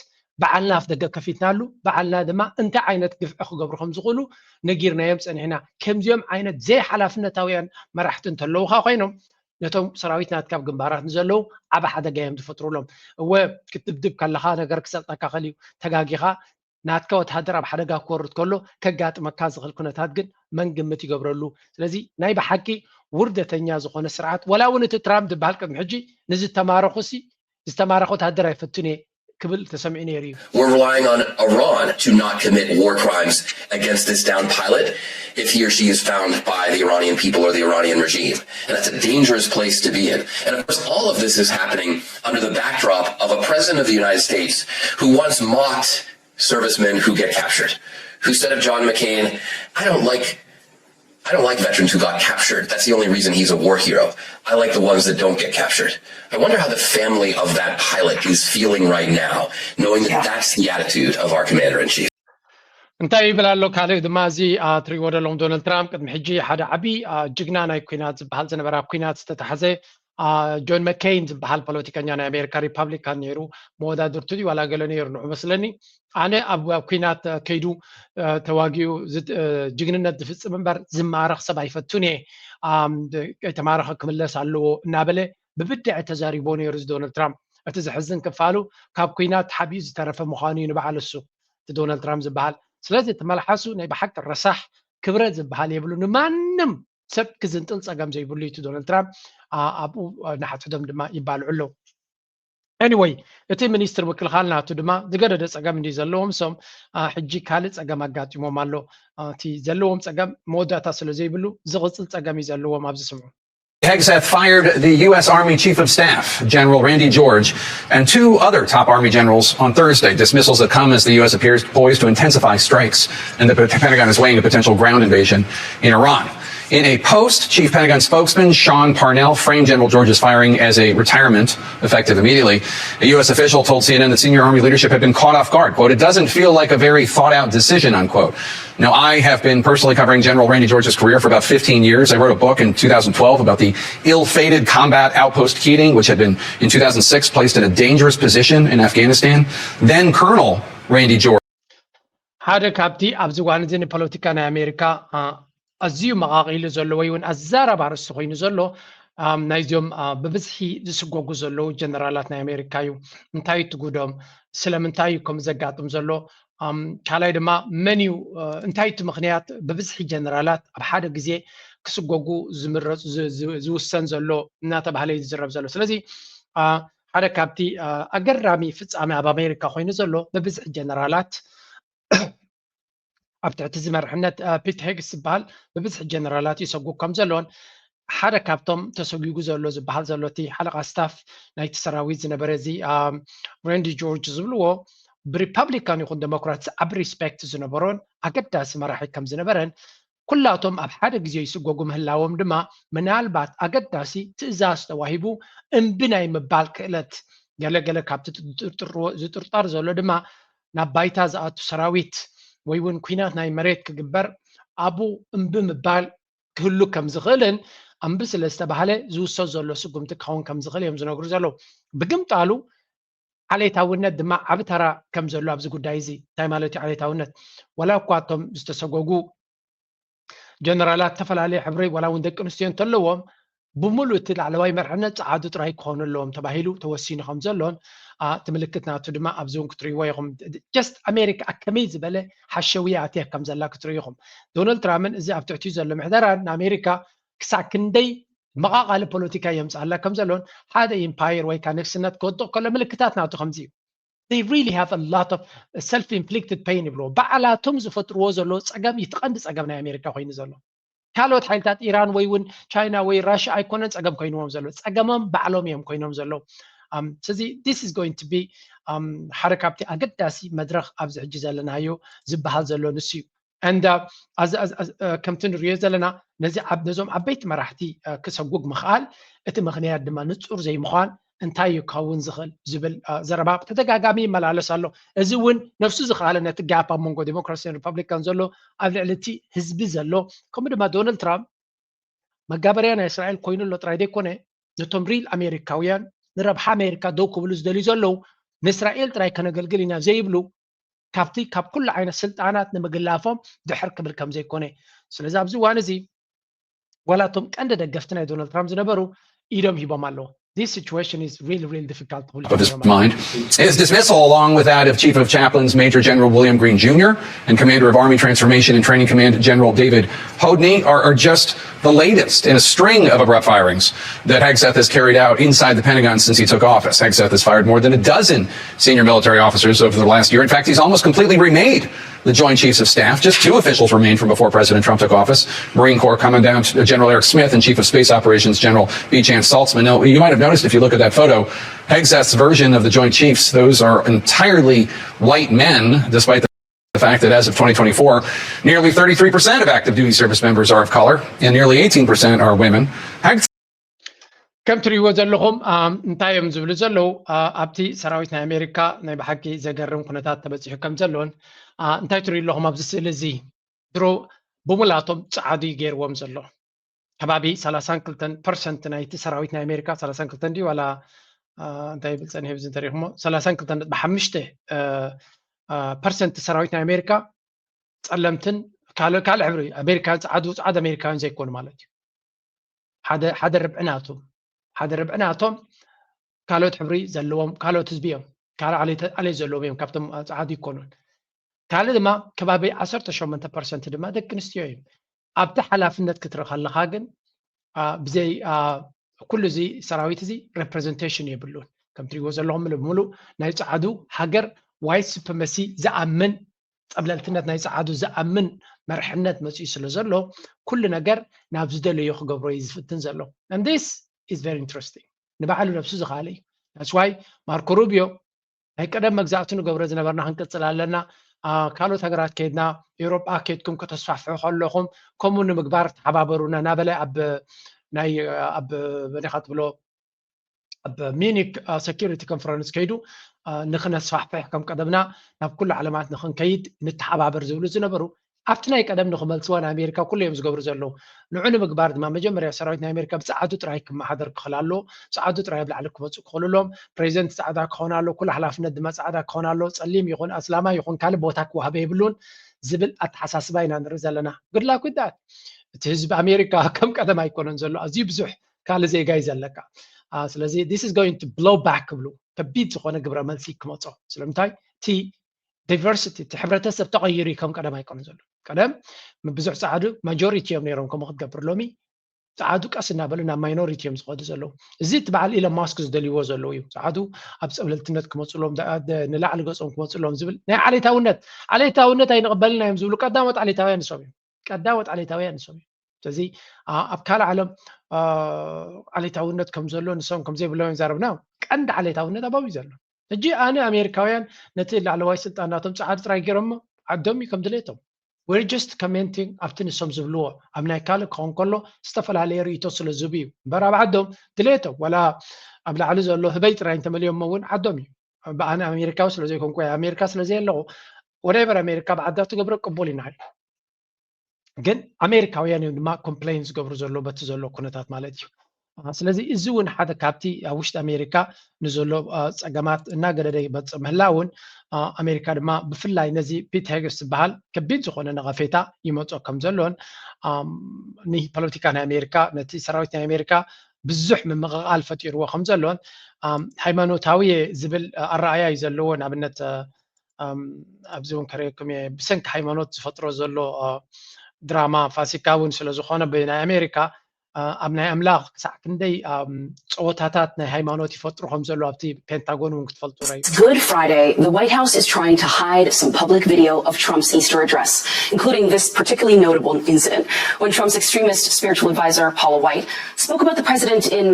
ባዕልና ኣፍ ደገ ከፊትናሉ፣ ባዕልና ድማ እንታይ ዓይነት ግፍዒ ክገብሩ ከም ዝኽእሉ ነጊርናዮም ጸኒሕና። ከምዚኦም ዓይነት ዘይሓላፍነታውያን መራሕቲ እንተለዉኻ ኮይኖም፣ ነቶም ሰራዊት ናትካ ኣብ ግንባራት ንዘለዉ ዓቢ ሓደጋ እዮም ዝፈጥሩሎም። እወ ክትድብድብ ከለኻ ነገር ክሰልጠካ ክእል እዩ፣ ተጋጊኻ ናትካ ወተሃደር ኣብ ሓደጋ ክወርድ ከሎ ከጋጥመካ ዝኽእል ኩነታት ግን መን ግምት ይገብረሉ? ስለዚ ናይ ብሓቂ ውርደተኛ ዝኾነ ስርዓት፣ ዋላ እውን እቲ ትራምፕ ዝበሃል ቅድሚ ሕጂ ንዝተማረኹ ሲ ዝተማረኸ ወተሃደር ኣይፈቱን እየ ክብል ተሰሚዑ ነይሩ እዩ። We're relying on Iran to not commit war crimes against this downed pilot if he or she is found by the Iranian people or the Iranian regime. And that's a dangerous place to be in. And of course, all of this is happening under the backdrop of a president of the United States who once mocked servicemen who get captured, who said of John McCain, I don't like I don't like veterans who got captured. That's the only reason he's a war hero. I like the ones that don't get captured. I wonder how the family of that pilot is feeling right now, knowing that that's the attitude of our commander in chief. እንታይ ይብል ኣሎ? ካልእ ድማ እዚ ትሪእዎ ዘለኹም ዶናልድ ትራምፕ ቅድሚ ሕጂ ሓደ ዓቢ ጅግና ናይ ኩናት ዝበሃል ዝነበረ፣ ኣብ ኩናት ዝተታሕዘ ጆን መኬይን ዝበሃል ፖለቲከኛ ናይ ኣሜሪካ ሪፓብሊካን ነይሩ። መወዳድርቱ ድዩ ዋላ ገለ ነይሩ ንዑ መስለኒ። ኣነ ኣብ ኩናት ከይዱ ተዋጊኡ ጅግንነት ዝፍጽም እምበር ዝማረኽ ሰብ ኣይፈቱን እየ፣ ከይተማረኸ ክምለስ ኣለዎ እናበለ ብብድዐ ተዛሪቦ ነይሩ እዚ ዶናልድ ትራምፕ። እቲ ዘሕዝን ክፋሉ ካብ ኩናት ሓቢኡ ዝተረፈ ምዃኑ እዩ ንበዓል እሱ፣ እቲ ዶናልድ ትራምፕ ዝበሃል። ስለዚ እቲ መልሓሱ ናይ ብሓቂ ረሳሕ፣ ክብረት ዝበሃል የብሉ፣ ንማንም ሰብ ክዝንጥል ጸገም ዘይብሉ እዩ እቲ ዶናልድ ትራምፕ፣ ኣብኡ ንሓድሕዶም ድማ ይባልዑ ኣለዉ። Anyway፣ እቲ ሚኒስትር ምክልኻል ናቱ ድማ ዝገደደ ጸገም እንዲ ዘለዎም፣ ሶም ሕጂ ካልእ ጸገም ኣጋጢሞም ኣሎ። እቲ ዘለዎም ጸገም መወዳእታ ስለ ዘይብሉ ዝቕጽል ጸገም እዩ ዘለዎም። ኣብዚ ስምዑ። Hegseth fired the U S Army Chief of Staff, General Randy George, and two other top Army generals on Thursday, dismissals that come as the U S appears poised to intensify strikes and the Pentagon is weighing a potential ground invasion in Iran. In a post, Chief Pentagon spokesman Sean Parnell framed General George's firing as a retirement effective immediately. A U S official told C N N that senior Army leadership had been caught off guard. Quote, it doesn't feel like a very thought out decision, unquote. Now, I have been personally covering General Randy George's career for about fifteen years. I wrote a book in two thousand twelve about the ill fated combat outpost Keating, which had been in two thousand six placed in a dangerous position in Afghanistan. Then Colonel Randy George. ሓደ ካብቲ ኣብዚ እዋን እዚ ንፖለቲካ ናይ ኣሜሪካ ኣዝዩ መቓቒሉ ዘሎ ወይ እውን ኣዛራቢ ኣርእስቲ ኮይኑ ዘሎ፣ ናይዚኦም ብብዝሒ ዝስጎጉ ዘለዉ ጀነራላት ናይ ኣሜሪካ እዩ። እንታይ ትጉዶም? ስለምንታይ እዩ ከምኡ ዘጋጥም ዘሎ? ካልኣይ ድማ መን እዩ፣ እንታይ እቲ ምኽንያት ብብዝሒ ጀነራላት ኣብ ሓደ ግዜ ክስጎጉ ዝምረፁ ዝውሰን ዘሎ እናተባህለ እዩ ዝዝረብ ዘሎ። ስለዚ ሓደ ካብቲ ኣገራሚ ፍፃመ ኣብ ኣሜሪካ ኮይኑ ዘሎ ብብዝሒ ጀነራላት ኣብ ትሕቲ እዚ መርሕነት ፒት ሄግስ ዝበሃል ብብዝሒ ጀነራላት ይሰጉ ከም ዘለዎን ሓደ ካብቶም ተሰጒጉ ዘሎ ዝበሃል ዘሎ እቲ ሓለቓ ስታፍ ናይቲ ሰራዊት ዝነበረ እዚ ሬንዲ ጆርጅ ዝብልዎ ብሪፐብሊካን ይኹን ዴሞክራት ዓቢ ሪስፔክት ዝነበሮን ኣገዳሲ መራሒ ከም ዝነበረን ኩላቶም ኣብ ሓደ ግዜ ይስጎጉ ምህላዎም ድማ ምናልባት ኣገዳሲ ትእዛዝ ተዋሂቡ እምቢ ናይ ምባል ክእለት ገለገለ ካብቲ ዝጥርጠር ዘሎ ድማ ናብ ባይታ ዝኣቱ ሰራዊት ወይ እውን ኩናት ናይ መሬት ክግበር ኣብኡ እምቢ ምባል ክህሉ ከም ዝኽእልን እምቢ ስለ ዝተባህለ ዝውሰድ ዘሎ ስጉምቲ ክኸውን ከም ዝኽእል እዮም ዝነግሩ ዘለዉ። ብግምጣሉ ዓሌታውነት ድማ ዓቢ ተራ ከም ዘሎ ኣብዚ ጉዳይ እዚ እንታይ ማለት እዩ ዓሌታውነት ወላ እኳ እቶም ዝተሰጎጉ ጀነራላት ዝተፈላለየ ሕብሪ ዋላ እውን ደቂ ኣንስትዮ እንተለዎም ብምሉእ እቲ ላዕለዋይ መርሕነት ጸዓዱ ጥራይ ክኾኑ ኣለዎም ተባሂሉ ተወሲኑ ከም ዘሎን እቲ ምልክት ናቱ ድማ ኣብዚ እውን ክትርእይዎ ኢኹም። ጀስት ኣሜሪካ ከመይ ዝበለ ሓሸውያ ኣትያ ከም ዘላ ክትርእዩ ኢኹም። ዶናልድ ትራምፕን እዚ ኣብ ትሕቲኡ ዘሎ ምሕደራን ንኣሜሪካ ክሳብ ክንደይ መቓቓሊ ፖለቲካ የምፅኣላ ከም ዘሎን ሓደ ኢምፓየር ወይ ከዓ ንግስነት ክወድቕ ከሎ ምልክታት ናቱ ከምዚ እዩ። They really have a lot of self inflicted pain ይብልዎ። ባዕላቶም ዝፈጥርዎ ዘሎ ፀገም እዩ እቲ ቀንዲ ፀገም ናይ ኣሜሪካ ኮይኑ ዘሎ። ካልኦት ሓይልታት ኢራን ወይ እውን ቻይና ወይ ራሽያ ኣይኮነን ፀገም ኮይንዎም ዘሎ። ፀገሞም ባዕሎም እዮም ኮይኖም ዘለዉ። ስለዚ this is going to be ሓደ ካብቲ ኣገዳሲ መድረኽ ኣብዚ ሕጂ ዘለናዮ ዝበሃል ዘሎ ንሱ እዩ። ከምቲ ንሪኦ ዘለና ነዞም ዓበይቲ መራሕቲ ክሰጉግ ምኽኣል እቲ ምኽንያት ድማ ንፁር ዘይምዃን እንታይ እዩ ክኸውን ዝኽእል ዝብል ዘረባ ብተደጋጋሚ ይመላለስ ኣሎ። እዚ እውን ነፍሱ ዝኸኣለ ነቲ ጋፕ ኣብ መንጎ ዴሞክራሲን ሪፐብሊካን ዘሎ ኣብ ልዕሊ እቲ ህዝቢ ዘሎ ከምኡ ድማ ዶናልድ ትራምፕ መጋበርያ ናይ እስራኤል ኮይኑ ኣሎ ጥራይ ዘይኮነ ነቶም ሪል ኣሜሪካውያን ንረብሓ ኣሜሪካ ደው ክብሉ ዝደልዩ ዘለዉ ንእስራኤል ጥራይ ከነገልግል ኢና ዘይብሉ ካብቲ ካብ ኩሉ ዓይነት ስልጣናት ንምግላፎም ድሕር ክብል ከም ዘይኮነ ስለዚ ኣብዚ እዋን እዚ ዋላ እቶም ቀንዲ ደገፍቲ ናይ ዶናልድ ትራምፕ ዝነበሩ ኢዶም ሂቦም ኣለዉ። This situation is really, really difficult. Of his mind. His dismissal, along with that of Chief of Chaplains Major General William Green Junior and Commander of Army Transformation and Training Command General David Hodney, are, are just the latest in a string of abrupt firings that Hegseth has carried out inside the Pentagon since he took office. Hegseth has fired more than a dozen senior military officers over the last year. In fact, he's almost completely remade the Joint Chiefs of Staff. Just two officials remain from before President Trump took office. Marine Corps Commandant General Eric Smith and Chief of Space Operations General B. Chance Saltzman. Now, you might have noticed if you look at that photo, Hegseth's version of the Joint Chiefs, those are entirely white men, despite the fact that as of twenty twenty-four, nearly thirty-three percent of active duty service members are of color and nearly eighteen percent are women. Hegseth ከም ትሪእዎ ዘለኹም እንታይ እዮም ዝብሉ ዘለዉ ኣብቲ ሰራዊት ናይ ኣሜሪካ ናይ ብሓቂ ዘገርም ኩነታት ተበፂሑ ከም ዘሎን እንታይ ትሪኡ ኣለኹም ኣብዚ ስእሊ እዚ ድሮ ብሙላቶም ፀዓዱ ገይርዎም ዘሎ ከባቢ ሰላሳን ክልተን ፐርሰንት ናይቲ ሰራዊት ናይ ኣሜሪካ ሰላሳን ክልተን ድዩ ዋላ እንታይ ይብል ፀኒሑ ብዚ እንተሪኢኹሞ ሰላሳን ክልተን ነጥቢ ሓሙሽተ ፐርሰንት ሰራዊት ናይ ኣሜሪካ ፀለምትን ካልእ ካልእ ሕብሪ ኣሜሪካውያን ፀዓዱ ፀዓድ ኣሜሪካውያን ዘይኮኑ ማለት እዩ ሓደ ሓደ ርብዒ ናቶም ሓደ ርብዒ ናቶም ካልኦት ሕብሪ ዘለዎም ካልኦት ህዝቢ እዮም ካልእ ዓሌት ዘለዎም እዮም ካብቶም ፀዓዱ ይኮኑን ካልእ ድማ ከባቢ ዓሰርተ ሸሞንተ ፐርሰንት ድማ ደቂ ኣንስትዮ እዮም ኣብቲ ሓላፍነት ክትርኢ ከለካ ግን ብዘይ ኩሉ እዚ ሰራዊት እዚ ሬፕሬዘንቴሽን የብሉን ከም ትሪእዎ ዘለኹም ምሉእ ብምሉእ ናይ ፀዓዱ ሃገር ዋይት ሱፕሪመሲ ዝኣምን ፀብለልትነት ናይ ፀዓዱ ዝኣምን መርሕነት መፅኡ ስለ ዘሎ ኩሉ ነገር ናብ ዝደለዮ ክገብሮ እዩ ዝፍትን ዘሎ and this is very interesting ንባዕሉ ነብሱ ዝኸኣለ እዩ that's why ማርኮ ሩቢዮ ናይ ቀደም መግዛእቲ ንገብሮ ዝነበርና ክንቅፅል ኣለና ካልኦት ሃገራት ከይድና ኤውሮጳ ከይድኩም ከተስፋሕፍሑ ከለኹም ከምኡ ንምግባር ተሓባበሩና እናበለ ኣብ ናይ ኣብ መኒኻ ትብሎ ኣብ ሚኒክ ሰኪሪቲ ኮንፈረንስ ከይዱ ንክነስፋሕፍሕ ከም ቀደምና ናብ ኩሉ ዓለማት ንክንከይድ ንተሓባበር ዝብሉ ዝነበሩ ኣብቲ ናይ ቀደም ንክመልስዋ ንኣሜሪካ ኩሉ እዮም ዝገብሩ ዘለዉ ንዑ ንምግባር ድማ መጀመርያ ሰራዊት ናይ ኣሜሪካ ብፀዓዱ ጥራይ ክመሓደር ክኽእል ኣለዎ ፀዓዱ ጥራይ ኣብ ላዕሊ ክመፁ ክኽእሉ ኣለዎም ፕሬዚደንት ፃዕዳ ክኾን ኣሎ ኩሉ ሓላፍነት ድማ ፃዕዳ ክኾን ኣሎ ፀሊም ይኹን ኣስላማ ይኹን ካልእ ቦታ ክዋህበ የብሉን ዝብል ኣተሓሳስባ ኢና ንርኢ ዘለና good luck with that እቲ ህዝቢ ኣሜሪካ ከም ቀደም ኣይኮነን ዘሎ ኣዝዩ ብዙሕ ካልእ ዜጋ እዩ ዘለካ ስለዚ this is going to blow back ክብሉ ከቢድ ዝኾነ ግብረ መልሲ ክመፆ ስለምንታይ እቲ ዳይቨርሲቲ እቲ ሕብረተሰብ ተቐይሩ ከም ቀደም ኣይኮነ ዘሎ ቀደም ብዙሕ ፃዕዱ ማጆሪቲ እዮም ነይሮም ከምኡ ክትገብር ሎሚ ፃዓዱ ቀስ እናበሉ ናብ ማይኖሪቲ እዮም ዝኸዱ ዘለዉ እዚ እቲ በዓል ኢሎን ማስክ ዝደልይዎ ዘለዉ እዩ ፃዓዱ ኣብ ፀብለልትነት ክመፅሎም ንላዕሊ ገፆም ክመፅሎም ዝብል ናይ ዓሌታውነት ዓሌታውነት ኣይንቕበልና እዮም ዝብሉ ቀዳሞት ዓሌታውያን ንሶም እዮም ቀዳሞት ዓሌታውያን ንሶም እዮም ስለዚ ኣብ ካልእ ዓለም ዓሌታውነት ከም ዘሎ ንሶም ከም ዘይብሎም ይዛረብና። ቀንዲ ዓሌታውነት ኣባብ እዩ ዘሎ። ሕጂ ኣነ ኣሜሪካውያን ነቲ ላዕለዋይ ስልጣን ናቶም ጸዓዱ ጥራይ ገይሮሞ ዓዶም እዩ ከም ድሌቶም። We're just commenting ኣብቲ ንሶም ዝብልዎ። ኣብ ናይ ካልእ ክኸውን ከሎ ዝተፈላለየ ርእይቶ ስለ ዝህቡ እዩ እምበር ኣብ ዓዶም ድሌቶም ዋላ ኣብ ላዕሊ ዘሎ ህበይ ጥራይ እንተመልዮሞ እውን ዓዶም እዩ። ብኣነ ኣሜሪካዊ ስለ ዘይኮንኩ ኣሜሪካ ስለ ዘየለኹ whatever ኣሜሪካ ብዓዳ ትገብሮ ቅቡል ኢና። ግን ኣሜሪካውያን እዮም ድማ ኮምፕሌን ዝገብሩ ዘሎ በቲ ዘሎ ኩነታት ማለት እዩ። ስለዚ እዚ እውን ሓደ ካብቲ ኣብ ውሽጢ ኣሜሪካ ንዘሎ ፀገማት እናገደደ ይመፅእ ምህላውን ኣሜሪካ ድማ ብፍላይ ነዚ ፒት ሄግስ ዝበሃል ከቢድ ዝኾነ ነቐፌታ ይመፅኦ ከም ዘሎን ንፖለቲካ ናይ ኣሜሪካ ነቲ ሰራዊት ናይ ኣሜሪካ ብዙሕ ምምቕቓል ፈጢርዎ ከም ዘሎን ሃይማኖታዊ ዝብል ኣረኣያ እዩ ዘለዎ። ንኣብነት ኣብዚ እውን ከርእየኩም እየ ብሰንኪ ሃይማኖት ዝፈጥሮ ዘሎ ድራማ ፋሲካ እውን ስለ ዝኾነ ብናይ ኣሜሪካ ኣብ ናይ ኣምላኽ ክሳዕ ክንደይ ፀወታታት ናይ ሃይማኖት ይፈጥሩ ከም ዘሎ ኣብቲ ፔንታጎን እውን ክትፈልጡ ዩ። Good Friday, the White House is trying to hide some public video of Trump's Easter address, including this particularly notable incident when Trump's extremist spiritual advisor Paula White spoke about the president in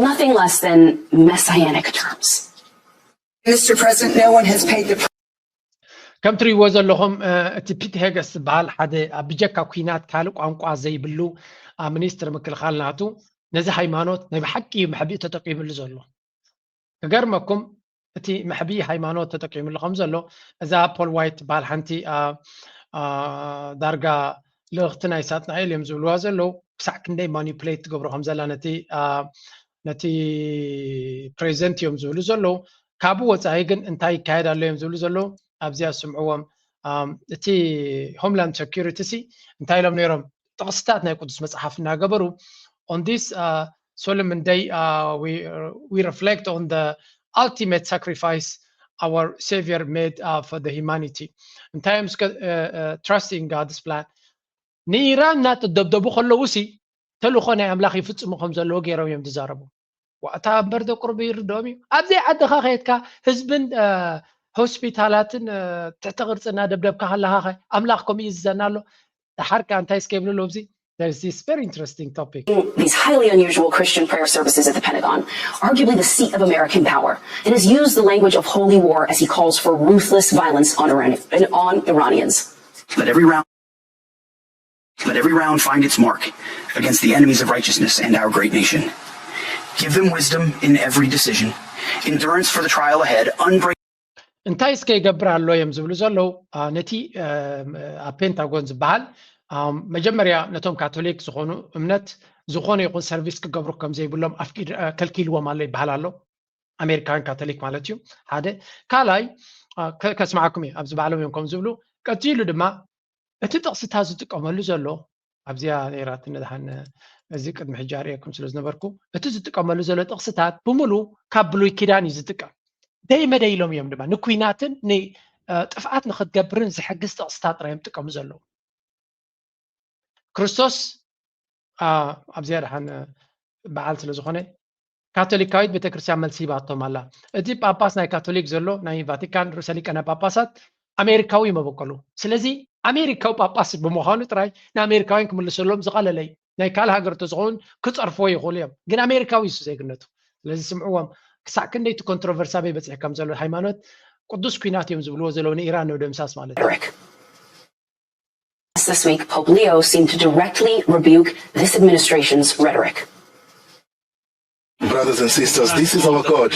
nothing less than messianic terms. Mister President, no one has paid the ከም ትሪእዎ ዘለኹም እቲ ፒት ሄገስ ዝበሃል ሓደ ብጀካ ኩናት ካልእ ቋንቋ ዘይብሉ ሚኒስትር ምክልኻል ናቱ ነዚ ሃይማኖት ናይ ብሓቂ እዩ መሕቢኢ ተጠቂምሉ ዘሎ። ክገርመኩም እቲ መሕቢኢ ሃይማኖት ተጠቂምሉ ከም ዘሎ እዛ ፖል ዋይት ትበሃል ሓንቲ ዳርጋ ልእኽቲ ናይ ሳጥናኤል እዮም ዝብልዋ ዘለዉ ክሳዕ ክንደይ ማኒፕሌት ትገብሮ ከም ዘላ ነቲ ነቲ ፕሬዚደንት እዮም ዝብሉ ዘለዉ። ካብኡ ወፃኢ ግን እንታይ ይካየድ ኣሎ እዮም ዝብሉ ዘለዉ። ኣብዚኣ ስምዕዎም። እቲ ሆምላንድ ሴኪሪቲ ሲ እንታይ ኢሎም ነይሮም? ጥቕስታት ናይ ቅዱስ መፅሓፍ እናገበሩ on this solemn day we reflect on the ultimate sacrifice our savior made for the humanity እንታይ እዮም እስከ trusting God's plan ንኢራን እናተደብደቡ ከለዉ ሲ ተልእኾ ናይ ኣምላኽ ይፍፅሙ ከም ዘለዉ ገይሮም እዮም ዝዛረቡ። ዋእታ እምበር ደቁርቢ ይርድኦም እዩ። ኣብዘይ ዓድኻ ከየድካ ህዝብን ሆስፒታላትን ትሕቲ ቅርፂ እናደብደብካ ከለኻ ኣምላኽ ከምኡ ይእዝዘና ኣሎ። ደሓር ከ እንታይ እስከ ይብሉ ኣለዉ ኣብዚ There's this very interesting topic. These highly unusual Christian prayer services at the Pentagon, arguably the seat of American power, and has used the language of holy war as he calls for ruthless violence on, Iran- on Iranians. Let every round let every round find its mark against the enemies of righteousness and our great nation. Give them wisdom in every decision, endurance for the trial ahead, unbreakable እንታይ እስከ ይገብር ኣሎ እዮም ዝብሉ ዘለዉ ነቲ ኣብ ፔንታጎን ዝበሃል መጀመርያ ነቶም ካቶሊክ ዝኾኑ እምነት ዝኾነ ይኹን ሰርቪስ ክገብሩ ከም ዘይብሎም ኣፍቂድ ከልኪልዎም ኣሎ ይበሃል ኣሎ። ኣሜሪካውያን ካቶሊክ ማለት እዩ ሓደ ካልኣይ ከስምዓኩም እየ ኣብዚ ባዕሎም እዮም ከም ዝብሉ ቀፂሉ ድማ እቲ ጥቕስታት ዝጥቀመሉ ዘሎ ኣብዚኣ ነይራትኒ ድሓን እዚ ቅድሚ ሕጂ ኣርእየኩም ስለ ዝነበርኩ እቲ ዝጥቀመሉ ዘሎ ጥቕስታት ብምሉ ካብ ብሉይ ኪዳን እዩ ዝጥቀም ደይ መደይ ኢሎም እዮም ድማ ንኩናትን ንጥፍኣት ንክትገብርን ዝሕግዝ ጥቕስታት ጥራይ እዮም ዝጥቀሙ ዘለዉ ክርስቶስ ኣብዚኣ ድሓን በዓል ስለ ዝኾነ ካቶሊካዊት ቤተክርስትያን መልሲ ሂባቶም ኣላ። እቲ ጳጳስ ናይ ካቶሊክ ዘሎ ናይ ቫቲካን ርእሰ ሊቃነ ጳጳሳት ኣሜሪካዊ እዩ መበቆሉ። ስለዚ ኣሜሪካዊ ጳጳስ ብምዃኑ ጥራይ ንኣሜሪካውያን ክምልሰሎም ዝቐለለ እዩ። ናይ ካልእ ሃገር እንተዝኸውን ክጸርፍዎ ይኽእሉ እዮም። ግን ኣሜሪካዊ እዩ ዜግነቱ። ስለዚ ስምዕዎም። ክሳዕ ክንደይ እቲ ኮንትሮቨርሲ ኣበይ በጺሑ ከም ዘሎ ሃይማኖት ቅዱስ ኲናት እዮም ዝብልዎ ዘለዉ ንኢራን ንምድምሳስ ማለት እዩ። This week, Pope Leo seemed to directly rebuke this administration's rhetoric. Brothers and sisters, this is our God.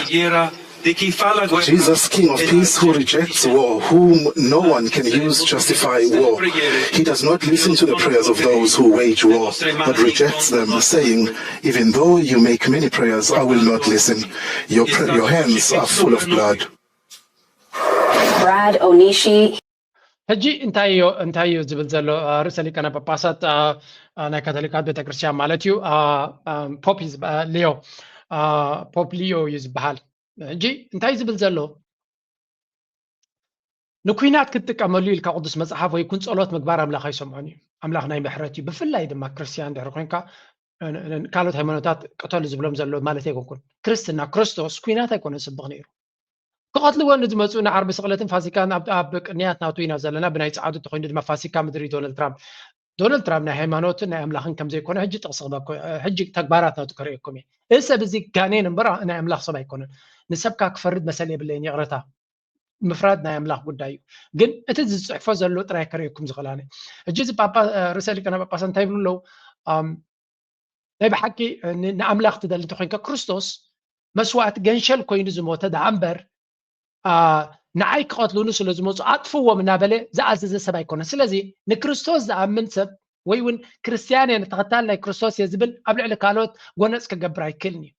Jesus, King of Peace, who rejects war, whom no one can use to justify war. He does not listen to the prayers of those who wage war, but rejects them, saying, "Even though you make many prayers, I will not listen. Your, pr- your hands are full of blood." Brad Onishi. ሕጂ እንታይ እዩ እንታይ እዩ ዝብል ዘሎ ርእሰ ሊቃነ ጳጳሳት ናይ ካቶሊካት ቤተክርስትያን ማለት እዩ ፖፕ ሊዮ ፖፕ ሊዮ እዩ ዝበሃል። ሕጂ እንታይ ዝብል ዘሎ ንኩናት ክትጥቀመሉ ኢልካ ቅዱስ መፅሓፍ ወይ ኩን ፀሎት ምግባር ኣምላኽ ኣይሰምዖን እዩ። ኣምላኽ ናይ ምሕረት እዩ። ብፍላይ ድማ ክርስትያን ድሕሪ ኮንካ ካልኦት ሃይማኖታት ቅተሉ ዝብሎም ዘሎ ማለት ኣይኮንኩን። ክርስትና ክርስቶስ ኩናት ኣይኮነን ስብኽ ነይሩ። ክቐትልዎ ንዝመፁ ንዓርቢ ስቕለትን ፋሲካን ኣብ ቅንያት ናቱ ኢና ዘለና። ብናይ ፀዓዱ እንተኮይኑ ድማ ፋሲካ ምድሪ ዶናልድ ትራምፕ ዶናልድ ትራምፕ ናይ ሃይማኖትን ናይ ኣምላኽን ከም ዘይኮነ ሕጂ ጥቕሲ ክበኮ ሕጂ ተግባራት ናቱ ከርእየኩም እየ። እዚ ሰብ እዚ ጋኔን እምበር ናይ ኣምላኽ ሰብ ኣይኮነን። ንሰብካ ክፈርድ መሰል የብለይን፣ ይቕረታ። ምፍራድ ናይ ኣምላኽ ጉዳይ እዩ። ግን እቲ ዝጽሕፎ ዘሎ ጥራይ ከርእየኩም ዝኽእል ኣነ። ሕጂ እዚ ጳጳ ርእሰ ሊቃነ ጳጳሳት እንታይ ይብሉ ኣለዉ? ናይ ብሓቂ ንኣምላኽ ትደሊ እንተኮይንካ ክርስቶስ መስዋእቲ ገንሸል ኮይኑ ዝሞተ ደኣ እምበር ንዓይ ክቐትሉኒ ስለ ዝመፁ ኣጥፍዎም እናበለ ዝኣዘዘ ሰብ ኣይኮነን። ስለዚ ንክርስቶስ ዝኣምን ሰብ ወይ እውን ክርስትያን እየ ተኸታል ናይ ክርስቶስ እየ ዝብል ኣብ ልዕሊ ካልኦት ጎነፅ ክገብር ኣይክእልን እዩ።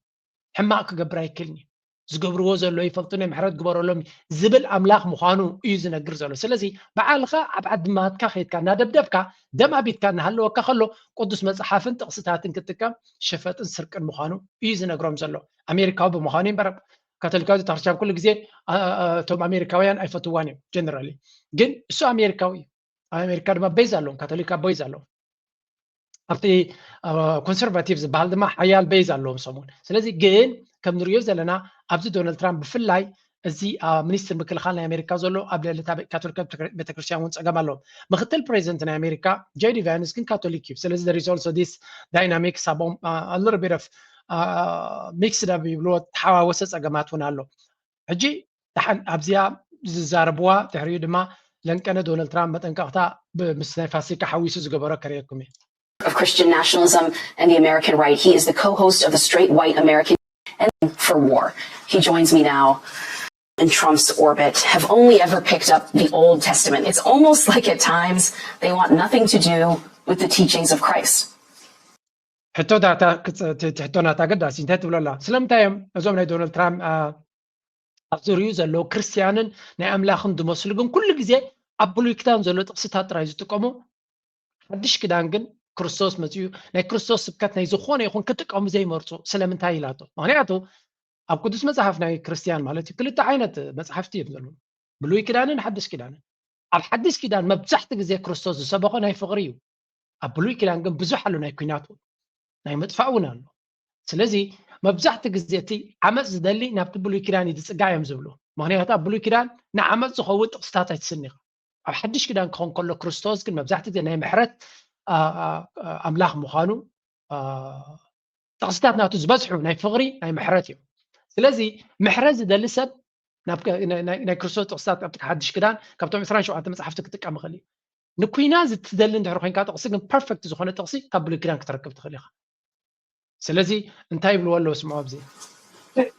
ሕማቕ ክገብር ኣይክእልን እዩ። ዝገብርዎ ዘሎ ይፈልጡ ናይ ምሕረት ግበረሎም ዝብል ኣምላኽ ምዃኑ እዩ ዝነግር ዘሎ። ስለዚ በዓልኻ ኣብ ዓዲ ማትካ ከይድካ እናደብደብካ ደም ኣቢትካ እናሃለወካ ከሎ ቅዱስ መፅሓፍን ጥቕስታትን ክትጥቀም ሸፈጥን ስርቅን ምዃኑ እዩ ዝነግሮም ዘሎ። ኣሜሪካዊ ብምዃኑ እምበር ካቶሊካዊ ቤተክርስትያን ኩሉ ግዜ እቶም ኣሜሪካውያን ኣይፈትዋን እዮም ጀነራሊ። ግን እሱ ኣሜሪካዊ እዩ። ኣብ ኣሜሪካ ድማ ቤዝ ኣለዎም፣ ካቶሊካ ቤዝ ኣለዎም። ኣብቲ ኮንሰርቫቲቭ ዝበሃል ድማ ሓያል ቤዝ ኣለዎም ሰሙን። ስለዚ ግን ከም ንሪኦ ዘለና ኣብዚ ዶናልድ ትራምፕ ብፍላይ እዚ ሚኒስትር ምክልኻል ናይ ኣሜሪካ ዘሎ ኣብ ልዕሊ ካቶሊካ ቤተክርስትያን እውን ፀገም ኣለዎም። ምክትል ፕሬዚደንት ናይ ኣሜሪካ ጄዲ ቫንስ ግን ካቶሊክ እዩ። ስለዚ there is also this dynamics ኣቦም a little bit of mixed up ይብልዎ፣ ተሓዋወሰ ፀገማት እውን ኣሎ። ሕጂ ደሓን ኣብዚኣ ዝዛረብዋ ድሕሪኡ ድማ ለንቀነ ዶናልድ ትራምፕ መጠንቀቕታ ምስ ናይ ፋሲካ ሓዊሱ ዝገበሮ ከርእየኩም እየ። of Christian nationalism and the American right. He is the co-host of the Straight White American and for war. He joins me now. In Trump's orbit have only ever picked up the Old Testament. It's almost like at times they want nothing to do with the teachings of Christ. ሕቶናታ ኣገዳሲ እንታይ ትብለላ? ስለምንታይ እዮም እዞም ናይ ዶናልድ ትራምፕ ኣብ ዙሪኡ ዘለዉ ክርስትያንን ናይ ኣምላኽን ዝመስሉ ግን ኩሉ ግዜ ኣብ ብሉይ ኪዳን ዘሎ ጥቕስታት ጥራይ ዝጥቀሙ? ሓድሽ ኪዳን ግን ክርስቶስ መፅኡ ናይ ክርስቶስ ስብከት ናይ ዝኾነ ይኹን ክጥቀሙ ዘይመርፁ ስለምንታይ ኢላቶ? ምክንያቱ ኣብ ቅዱስ መፅሓፍ ናይ ክርስትያን ማለት እዩ ክልተ ዓይነት መፅሓፍቲ እዮም ዘለዉ። ብሉይ ኪዳንን ሓድሽ ኪዳንን። ኣብ ሓድሽ ኪዳን መብዛሕቲ ግዜ ክርስቶስ ዝሰበኾ ናይ ፍቕሪ እዩ። ኣብ ብሉይ ኪዳን ግን ብዙሕ ኣሎ ናይ ኲናት እውን ናይ ምጥፋእ እውን ኣሎ። ስለዚ መብዛሕቲ ግዜ እቲ ዓመፅ ዝደሊ ናብቲ ብሉይ ኪዳን እዩ ዝፅጋዕ እዮም ዝብሉ። ምክንያቱ ኣብ ብሉይ ኪዳን ንዓመፅ ዝኸውን ጥቕስታት ኣይትስኒ ኢኻ። ኣብ ሓድሽ ኪዳን ክኸውን ከሎ ክርስቶስ ግን መብዛሕቲ ግዜ ናይ ምሕረት ኣምላኽ ምዃኑ ጥቕስታት ናቱ ዝበዝሑ ናይ ፍቕሪ ናይ ምሕረት እዮም። ስለዚ ምሕረት ዝደሊ ሰብ ናይ ክርስቶስ ጥቕስታት ካብቲ ሓድሽ ክዳን ካብቶም ዕስራን ሸውዓተ መፅሓፍቲ ክጥቀም ይኽእል እዩ። ንኩናት ዝትደሊ እንድሕር ኮይንካ ጥቕሲ ግን ፐርፌክት ዝኾነ ጥቕሲ ካብ ብሉይ ክዳን ክትረክብ ትኽእል ኢኻ። ስለዚ እንታይ ይብልዎ ኣለዉ ስምዖ ኣብዚ?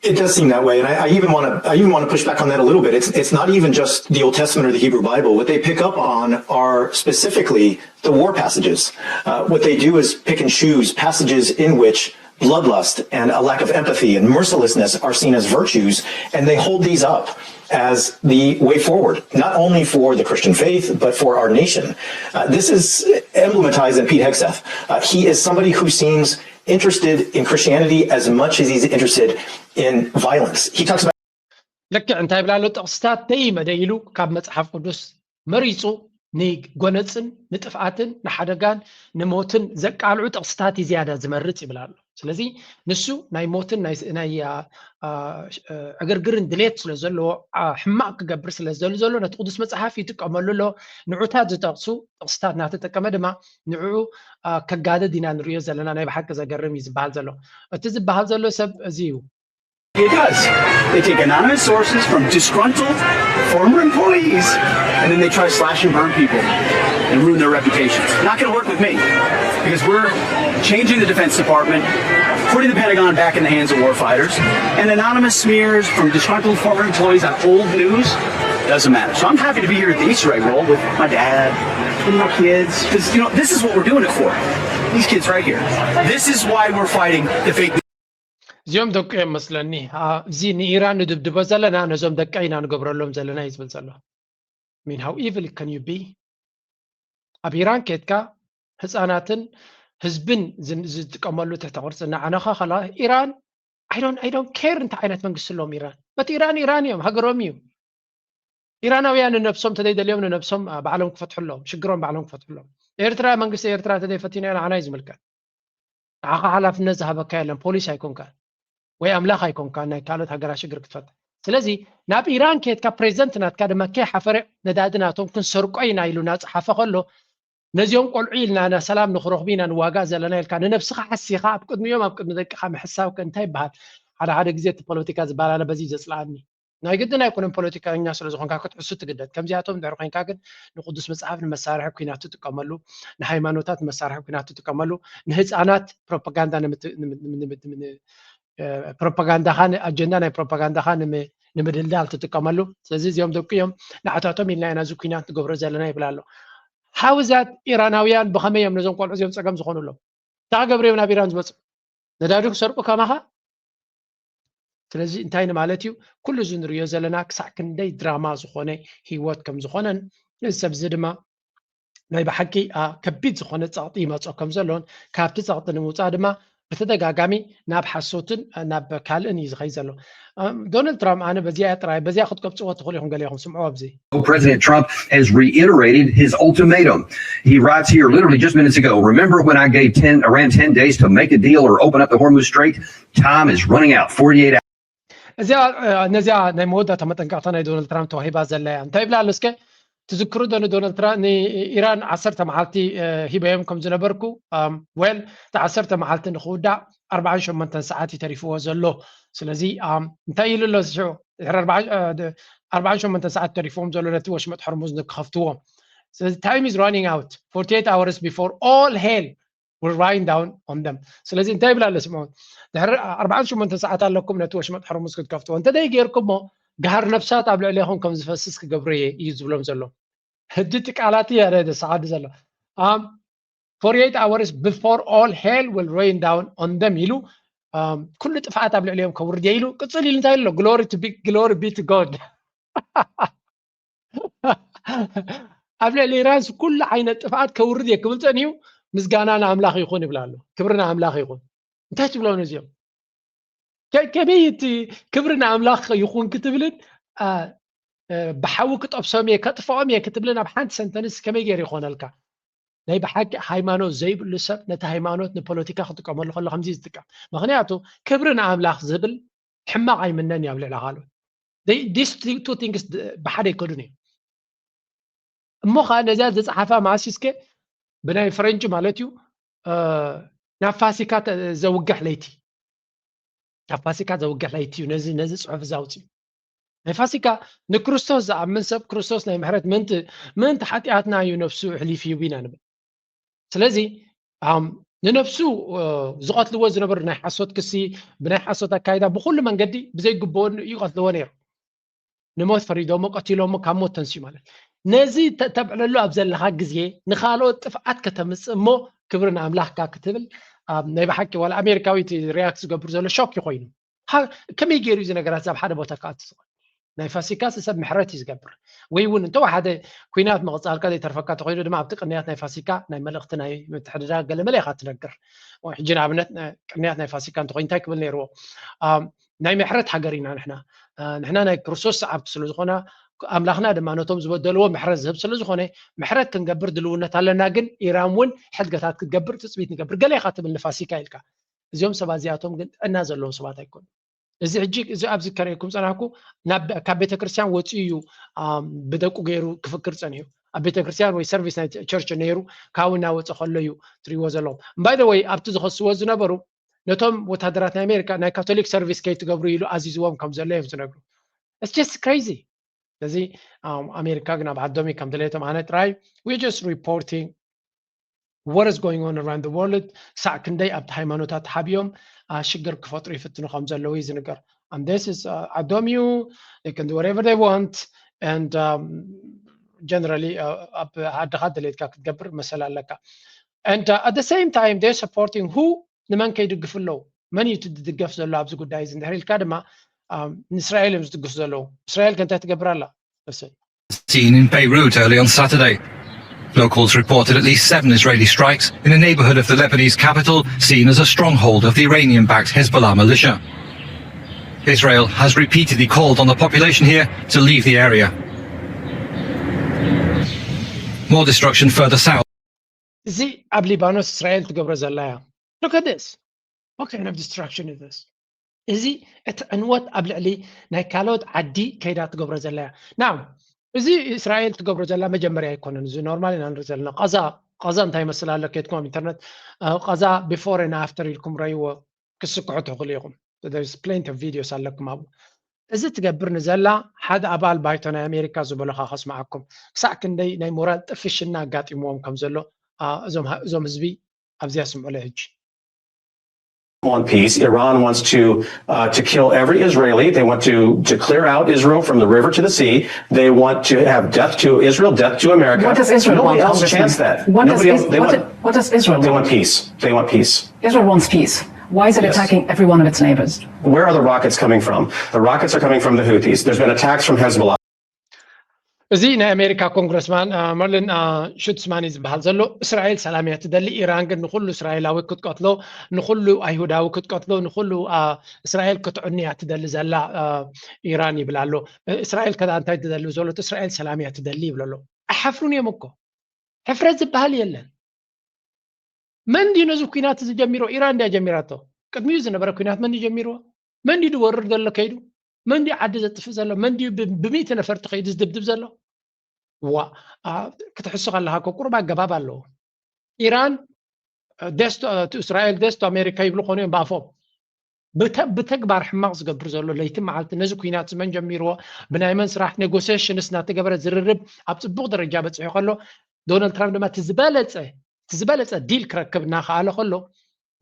It does seem that way, and I, I even want to I even want to push back on that a little bit. It's it's not even just the Old Testament or the Hebrew Bible. What they pick up on are specifically the war passages. Uh, what they do is pick and choose passages in which bloodlust and a lack of empathy and mercilessness are seen as virtues, and they hold these up as the way forward, not only for the Christian faith, but for our nation. Uh, this is emblematized in Pete Hegseth. Uh, he is somebody who seems interested in Christianity as much as he's interested in violence. He talks about ልክዕ እንታይ ብላ ኣሎ? ጥቕስታት ደይመ ደይሉ ካብ መጽሓፍ ቅዱስ መሪጹ ንጎነጽን ንጥፍኣትን ንሓደጋን ንሞትን ዘቃልዑ ጥቕስታት እዩ ዝያዳ ዝመርጽ ይብል ኣሎ። ስለዚ ንሱ ናይ ሞትን ናይ ዕግርግርን ድሌት ስለ ዘለዎ ሕማቕ ክገብር ስለ ዝደሊ ዘሎ ነቲ ቅዱስ መጽሓፍ ይጥቀመሉ ኣሎ። ንዑታት ዝጠቕሱ ጥቕስታት እናተጠቀመ ድማ ንዕኡ ከጋድድ ኢና ንሪኦ ዘለና። ናይ ብሓቂ ዘገርም እዩ ዝበሃል ዘሎ። እቲ ዝበሃል ዘሎ ሰብ እዚ እዩ። It does. They take anonymous sources from disgruntled former employees, and then they try to slash and burn people and ruin their reputations. Not going to work with me, because we're changing the Defense Department, putting the Pentagon back in the hands of warfighters, and anonymous smears from disgruntled former employees on old news doesn't matter. So I'm happy to be here at the Easter egg roll with my dad and my kids, because, you know, this is what we're doing it for. These kids right here. This is why we're fighting the fake እዚኦም ደቂ እዮም መስለኒ። እዚ ንኢራን ንድብድቦ ዘለና ነዞም ደቂ ኢና ንገብረሎም ዘለና እዩ ዝብል ዘሎ። ሚን how evil can you be? ኣብ ኢራን ኬድካ ህፃናትን ህዝብን ዝጥቀመሉ ትሕተ ቅርፂ እናዓነኻ ከላ ኢራን I don't care እንታይ ዓይነት መንግስቲ ኣለዎም ኢራን። በት ኢራን ኢራን እዮም፣ ሃገሮም እዩ። ኢራናውያን ንነብሶም ተደይደልዮም ንነብሶም ባዕሎም ክፈትሑ ኣለዎም፣ ሽግሮም ባዕሎም ክፈትሑ ኣለዎም። ኤርትራ መንግስቲ ኤርትራ ተደይፈቲና ንዓና እዩ ዝምልከት። ንዓኻ ሓላፍነት ዝሃበካ የለን። ፖሊስ ኣይኮንካን ወይ ኣምላኽ ኣይኮንካን ናይ ካልኦት ሃገራት ሽግር ክትፈትሕ። ስለዚ ናብ ኢራን ከየትካ ፕሬዚደንት ናትካ ድማ ከይሓፈረ ነዳዲ ናቶም ክንሰርቆ ኢና ኢሉ እናፀሓፈ ከሎ ነዚኦም ቆልዑ ኢልና ኢና ሰላም ንክረኽቡ ኢና ንዋጋእ ዘለና ኢልካ ንነብስኻ ሓሲኻ ኣብ ቅድሚኦም ኣብ ቅድሚ ደቅኻ ምሕሳብ ከ እንታይ ይበሃል? ሓደ ሓደ ግዜ እቲ ፖለቲካ ዝበሃል ኣነ በዚ እዩ ዘፅልኣኒ። ናይ ግድን ኣይኮነን ፖለቲካኛ ስለ ዝኾንካ ክትሕሱ ትግደድ። ከምዚኣቶም እንድሕር ኮይንካ ግን ንቅዱስ መፅሓፍ ንመሳርሒ ኩናት ትጥቀመሉ፣ ንሃይማኖታት ንመሳርሒ ኩናት ትጥቀመሉ፣ ንህፃናት ፕሮፓጋንዳ ንምት- ንምት- ንምት- ፕሮፓጋንዳኻ ኣጀንዳ ናይ ፕሮፓጋንዳኻ ንምድልዳል ትጥቀመሉ። ስለዚ እዚኦም ደቂ እዮም ንዓታቶም ኢልና ኢና እዚ ኩናት ንገብሮ ዘለና ይብል ኣሎ። ሓውዛት ኢራናውያን ብኸመይ እዮም ነዞም ቆልዑ እዚኦም ፀገም ዝኾኑሎም? እንታይ ክገብሩ እዮም ናብ ኢራን ዝመፁ? ነዳዲ ክሰርቁ ከማኻ? ስለዚ እንታይ ንማለት እዩ? ኩሉ እዚ ንሪኦ ዘለና ክሳዕ ክንደይ ድራማ ዝኾነ ህይወት ከም ዝኾነን እዚ ሰብ እዚ ድማ ናይ ብሓቂ ከቢድ ዝኾነ ፀቕጢ ይመፆ ከም ዘሎን ካብቲ ፀቕጢ ንምውፃእ ድማ ብተደጋጋሚ ናብ ሓሶትን ናብ ካልእን እዩ ዝኸይ ዘሎ። ዶናልድ ትራምፕ ኣነ በዚኣ ጥራይ በዚኣ ክትቀብፅዎ ትኽእሉ ኢኹም ገለ ኢኹም ስምዑ ኣብዚ President Trump has reiterated his ultimatum. He writes here literally just minutes ago, remember when I gave ten, Iran ten days to make a deal or open up the Hormuz Strait? Time is running out, forty-eight hours. እዚኣ ነዚኣ ናይ መወዳእታ መጠንቀቕታ ናይ ዶናልድ ትራምፕ ተዋሂባ ዘላ እያ። እንታይ ይብላ ኣሎ እስከ ትዝክሩ ዶ ንዶናልድ ትራምፕ ንኢራን ዓሰርተ መዓልቲ ሂበዮም ከም ዝነበርኩ well እቲ ዓሰርተ መዓልቲ ንክውዳእ ኣርባዓን ሸሞንተን ሰዓት እዩ ተሪፍዎ ዘሎ። ስለዚ እንታይ ኢሉ ኣሎ ሽዑ ድሕሪ ኣርባዓን ሸሞንተን ሰዓት ተሪፍዎም ዘሎ ነቲ ወሽመጥ ሕርሙዝ ንክኸፍትዎ። ስለዚ time is running out, forty-eight hours before all hell will rain down on them. ስለዚ እንታይ ይብል ኣሎ ስምዖን? ድሕሪ ኣርባዓን ሸሞንተን ሰዓት ኣለኩም ነቲ ወሽመጥ ሕርሙዝ ክትከፍትዎ፣ እንተ ደይ ጌርኩሞ ጋህር ነብሳት ኣብ ልዕሌኹም ከም ዝፈስስ ክገብሮ እየ እዩ ዝብሎም ዘሎ። ሕጂ እቲ ቃላት እዩ ኣረ ሰዓዲ ዘሎ። Um, forty-eight hours before all hell will rain down on them ኢሉ um, ኩሉ ጥፍኣት ኣብ ልዕሊኦም ከውርድ እየ ኢሉ ቅፅል ኢሉ እንታይ ኣሎ glory to be glory be to God ኣብ ልዕሊ ኢራንስ ኩሉ ዓይነት ጥፍኣት ከውርድ እየ ክብል ፀኒዩ ምስጋና ንኣምላኽ ይኹን ይብል ኣሎ። ክብሪ ንኣምላኽ ይኹን። እንታይ ትብሎ ነዚኦም? ከመይ እቲ ክብሪ ንኣምላኽ ይኹን ክትብልን ብሓዊ ክጠብሶም እየ ከጥፍኦም እየ ክትብልን ኣብ ሓንቲ ሰንተንስ ከመይ ገይሩ ይኾነልካ? ናይ ብሓቂ ሃይማኖት ዘይብሉ ሰብ ነቲ ሃይማኖት ንፖለቲካ ክጥቀመሉ ከሎ ከምዚ ዝጥቀም። ምኽንያቱ ክብሪ ንኣምላኽ ዝብል ሕማቕ ኣይምነን እዩ ኣብ ልዕሊ ካልኦት። These two things ብሓደ ኣይከዱን እዮም። እሞ ከዓ ነዚኣ ዝፀሓፋ ማሲስከ ብናይ ፈረንጂ ማለት እዩ ናብ ፋሲካ ዘውግሕ ለይቲ ናብ ፋሲካ ዘውግሕ ለይቲ እዩ ነዚ ነዚ ፅሑፍ እዚ ኣውፅኡ። ናይ ፋሲካ ንክርስቶስ ዝኣምን ሰብ ክርስቶስ ናይ ምሕረት ምእንቲ ምእንቲ ሓጢኣትና እዩ ነፍሱ ኣሕሊፉ ሂቡ ኢና ንብል። ስለዚ ንነፍሱ ዝቐትልዎ ዝነበሩ ናይ ሓሶት ክሲ ብናይ ሓሶት ኣካይዳ ብኩሉ መንገዲ ብዘይግብኦ ይቐትልዎ ነይሩ። ንሞት ፈሪዶሞ ቀቲሎሞ ካብ ሞት ተንስኡ ማለት ነዚ ተብዕለሉ ኣብ ዘለኻ ግዜ ንኻልኦት ጥፍኣት ከተምፅእ እሞ ክብሪ ንኣምላኽካ ክትብል ናይ ብሓቂ ዋላ ኣሜሪካዊት ሪያክት ዝገብር ዘሎ ሾክ ኮይኑ ከመይ ገይሩ እዚ ነገራት ኣብ ሓደ ቦታ ክኣቱ ዝኽእል ናይ ፋሲካ ሰብ ምሕረት እዩ ዝገብር ወይ እውን እንተወሓደ ኩናት ምቕፃልካ ዘይተርፈካ ተኮይኑ ድማ ኣብቲ ቅንያት ናይ ፋሲካ ናይ መልእክቲ ናይ ምትሕድዳር ገለመለ ኢኻ ትነግር ሕጂ ንኣብነት ቅንያት ናይ ፋሲካ እንተኮይኑ እንታይ ክብል ነይርዎ ናይ ምሕረት ሃገር ኢና ንሕና ንሕና ናይ ክርስቶስ ሰዓብቲ ስለዝኾና ኣምላኽና ድማ ነቶም ዝበደልዎ ምሕረት ዝህብ ስለዝኾነ ምሕረት ክንገብር ድልውነት ኣለና ግን ኢራን እውን ሕድገታት ክትገብር ትፅቢት ንገብር ገለ ኢኻ ትብል ንፋሲካ ኢልካ እዚኦም ሰባት እዚኣቶም ግን ጥዕና ዘለዎም ሰባት ኣይኮኑ እዚ ሕጂ እዚ ኣብዚ ከርእየኩም ፀናሕኩ ካብ ቤተክርስትያን ወፂኡ እዩ ብደቁ ገይሩ ክፍክር ፀኒሑ ኣብ ቤተክርስትያን ወይ ሰርቪስ ናይ ቸርች ነይሩ ካብኡ እናወፀ ከሎ እዩ ትሪዎ ዘለኹም by the way ኣብቲ ዝኸስዎ ዝነበሩ ነቶም ወታደራት ናይ ኣሜሪካ ናይ ካቶሊክ ሰርቪስ ከይትገብሩ ኢሉ ኣዚዝዎም ከም ዘሎ እዮም ዝነግሩ it's just crazy ስለዚ ኣሜሪካ ግን ኣብ ዓዶም እዩ ከም ድሌቶም ኣነ ጥራይ we just reporting what is going on around the world ክሳዕ ክንደይ ኣብቲ ሃይማኖታት ተሓቢኦም ሽግር ክፈጥሩ ይፍትኑ ከም ዘለዉ እዩ ዝንገር and this is ዓዶም እዩ they can do whatever they want and um, generally ኣብ ዓድኻ ድሌትካ ክትገብር መሰል ኣለካ and uh, at the same time they're supporting who ንመን ከይድግፉ ኣለዉ መን እዩ ትድገፍ ዘሎ ኣብዚ ጉዳይ እዚ እንድሕር ኢልካ ድማ ንእስራኤል እዮም ዝድግፉ ዘለዉ እስራኤል ከ እንታይ ትገብር ኣላ Seen in Beirut early on Saturday. Locals reported at least seven Israeli strikes in a neighborhood of the Lebanese capital seen as a stronghold of the Iranian backed Hezbollah militia. Israel has repeatedly called on the population here to leave the area. More destruction further south. እዚ ኣብ ሊባኖስ እስራኤል ትገብሮ ዘላ እያ look at this what kind of destruction is this እዚ እቲ ዕንወት ኣብ ልዕሊ ናይ ካልኦት ዓዲ ከይዳ ትገብሮ ዘላ እያ now እዚ እስራኤል ትገብሮ ዘላ መጀመርያ ኣይኮነን እዚ ኖርማል ኢና ንርኢ ዘለና ቃዛ ቐዛ እንታይ ይመስል ኣሎ ከድኩም ኣብ ኢንተርነት ቐዛ before and after ኢልኩም ረይዎ። ክስክሑ ትኽእሉ ኢኹም። There's plenty of videos ኣለኩም ኣብኡ። እዚ ትገብር ንዘላ ሓደ ኣባል ባይቶ ናይ ኣሜሪካ ዝበለኻ ከስምዓኩም። ክሳዕ ክንደይ ናይ ሞራል ጥፍሽና ኣጋጢምዎም ከም ዘሎ እዞም ህዝቢ ኣብዚኣ ስምዑለይ ሕጂ። want peace. Iran wants to uh, to kill every Israeli. They want to to clear out Israel from the river to the sea. They want to have death to Israel, death to America. What does Israel Nobody want, else Congressman? chants that. What does, Nobody Is- else. They what, want. do- what does Israel They want? want peace. They want peace. Israel wants peace. Why is it Yes. attacking every one of its neighbors? Where are the rockets coming from? The rockets are coming from the Houthis. There's been attacks from Hezbollah. እዚ ናይ ኣሜሪካ ኮንግረስማን መርሊን ሹትስማን እዩ ዝበሃል ዘሎ። እስራኤል ሰላም እያ ትደሊ። ኢራን ግን ንኩሉ እስራኤላዊ ክትቀትሎ፣ ንኩሉ ኣይሁዳዊ ክትቀትሎ፣ ንኩሉ እስራኤል ክትዕኑ እያ ትደሊ ዘላ ኢራን ይብል ኣሎ። እስራኤል ከ እንታይ ትደሊ ዘሎ? እስራኤል ሰላም እያ ትደሊ ይብል ኣሎ። ኣይሓፍሩን እዮም እኮ። ሕፍረት ዝበሃል የለን። መን ድዩ ነዚ ኩናት እዚ ጀሚሮ? ኢራን ድያ ጀሚራቶ። ቅድሚኡ ዝነበረ ኩናት መን ድዩ ጀሚርዎ? መን ድዩ ዝወርር ዘሎ ከይዱ? መን ድዩ ዓዲ ዘጥፍእ ዘሎ? መን ድዩ ብሚእቲ ነፈርቲ ከይዱ ዝድብድብ ዘሎ? ዋ ክትሕሱ ከለካ እኮ ቁሩብ ኣገባብ ኣለዎ። ኢራን ደስቶ እስራኤል ደስቶ ኣሜሪካ ይብሉ ኮኑ እዮም ብኣፎም። ብተግባር ሕማቕ ዝገብር ዘሎ ለይቲ መዓልቲ ነዚ ኩናት እዚ መን ጀሚርዎ? ብናይ መን ስራሕ? ኔጎሲሽንስ እናተገበረ ዝርርብ ኣብ ፅቡቕ ደረጃ በፂሑ ከሎ ዶናልድ ትራምፕ ድማ እቲ ዝበለፀ እቲ ዝበለፀ ዲል ክረክብ እናኸኣለ ከሎ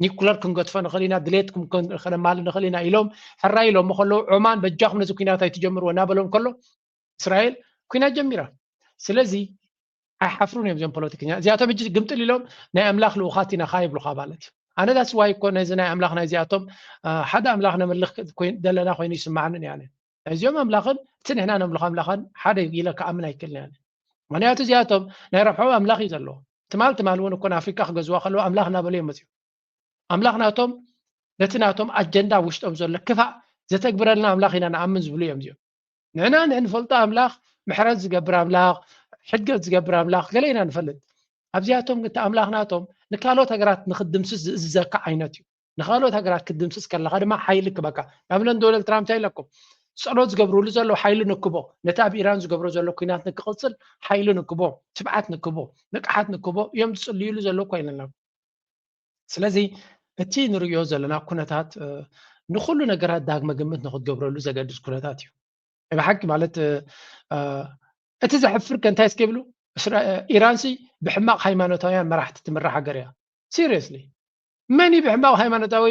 ኒኩለር ክንገድፎ ንኽእል ኢና፣ ድሌትኩም ከነማሊ ንኽእል ኢና ኢሎም ሕራይ ኢሎሞ ከለዉ ዖማን በጃኹም ነዚ ኩናት ኣይትጀምርዎ እናበሎም ከሎ እስራኤል ኩናት ጀሚራ። ስለዚ ኣይሓፍሩን እዮም እዚኦም ፖለቲከኛ እዚኣቶም። ሕጂ ግምጥል ኢሎም ናይ ኣምላኽ ልኡኻት ኢና ካ ይብሉኻ ማለት እዩ። ኣነ that's why እኮ ነዚ ናይ ኣምላኽ ናይዚኣቶም ሓደ ኣምላኽ ነምልኽ ዘለና ኮይኑ ይስማዓኒ እኔ። እዚኦም ኣምላኽን እቲ ንሕና ነምልኾ ኣምላኽን ሓደ ኢለ ክኣምን ኣይክእልን እየ። ምኽንያቱ እዚኣቶም ናይ ረብሖም ኣምላኽ እዩ ዘለዎ። ትማል ትማል እውን እኮ ንኣፍሪካ ክገዝዋ ከለዉ ኣምላኽ እናበሉ እዮም መፅኡ። ኣምላኽ ናቶም ነቲ ናቶም ኣጀንዳ ውሽጦም ዘሎ ክፋእ ዘተግብረልና ኣምላኽ ኢና ንኣምን ዝብሉ እዮም እዚኦም። ንሕና ንንፈልጦ ኣምላኽ ምሕረት ዝገብር ኣምላኽ ሕድገት ዝገብር ኣምላኽ ገለ ኢና ንፈልጥ። ኣብዚኣቶም ግን እቲ ኣምላኽ ናቶም ንካልኦት ሃገራት ንክድምስስ ዝእዝዘካ ዓይነት እዩ። ንካልኦት ሃገራት ክትድምስስ ከለካ ድማ ሓይሊ ክበካ። ንኣብነት ዶናልድ ትራምፕ እንታይ ኢለኩም? ጸሎት ዝገብርሉ ዘለዉ ሓይሊ ንክቦ፣ ነቲ ኣብ ኢራን ዝገብሮ ዘሎ ኩናት ንክቕጽል ሓይሊ ንክቦ፣ ትብዓት ንክቦ፣ ንቕሓት ንክቦ እዮም ዝጽልዩሉ ዘለዉ እኮ ኢለና። ስለዚ እቲ ንርእዮ ዘለና ኩነታት ንኹሉ ነገራት ዳግመ ግምት ንክትገብረሉ ዘገድስ ኩነታት እዩ። ብሓቂ ማለት እቲ ዘሕፍር ከ እንታይ እስኪ ብሉ? ኢራንሲ ብሕማቕ ሃይማኖታውያን መራሕቲ ትምራሕ ሃገር እያ። ሲሪየስሊ መን እዩ ብሕማቕ ሃይማኖታዊ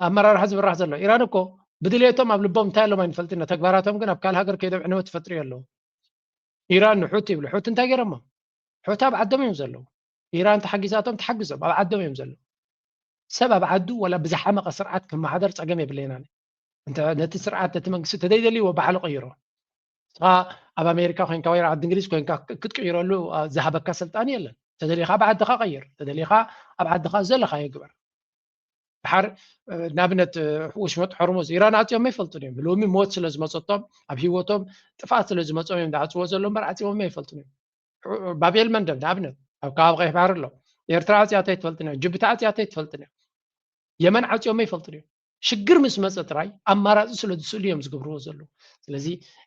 ኣመራርሓ ዝምራሕ ዘሎ? ኢራን እኮ ብድልየቶም ኣብ ልቦም እንታይ ኣለዎም ኣይንፈልጥና። ተግባራቶም ግን ኣብ ካልእ ሃገር ከይዶም ዕንወት ይፈጥሩ ኣለዉ። ኢራን ንሑቲ ይብሉ። ሑቲ እንታይ ገይሮሞ? ሑቲ ኣብ ዓዶም እዮም ዘለዉ። ኢራን ተሓጊዛቶም ተሓግዞም ኣብ ዓዶም እዮም ዘለዉ። ሰብ ኣብ ዓዱ ወላ ብዝሓመቐ ስርዓት ክመሓደር ጸገም የብለይናን። ነቲ ስርዓት ነቲ መንግስቲ ተደይደልይዎ ባዕሉ ቀይሮ። ንስኻ ኣብ ኣሜሪካ ኮይንካ ወይ ዓዲ እንግሊዝ ኮይንካ ክትቅይረሉ ዝሃበካ ስልጣን የለን። ተደሊኻ ኣብ ዓድኻ ቀይር፣ ተደሊኻ ኣብ ዓድኻ ዘለኻዮ ግበር። ድሓር ንኣብነት ውሽመጥ ሕርሙዝ ኢራን ኣፅዮም ኣይፈልጡን እዮም። ሎሚ ሞት ስለ ዝመፀቶም ኣብ ህይወቶም ጥፍኣት ስለ ዝመፆም እዮም ዝዓፅዎ ዘሎ እምበር ኣፅዮም ኣይፈልጡን እዮም። ባቤል መንደብ ንኣብነት ኣብ ከባቢ ቀይሕ ባሕሪ ኣሎ። ኤርትራ ዓፅያቶ ኣይትፈልጥን እዮም። ጅቡቲ ዓፅያቶ ኣይትፈልጥን እዮም። የመን ዓፅዮም ኣይፈልጥን እዮም። ሽግር ምስ መፀ ጥራይ ኣማራፂ ስለ ዝስእሉ እዮም ዝገብርዎ ዘለዉ። ስለዚ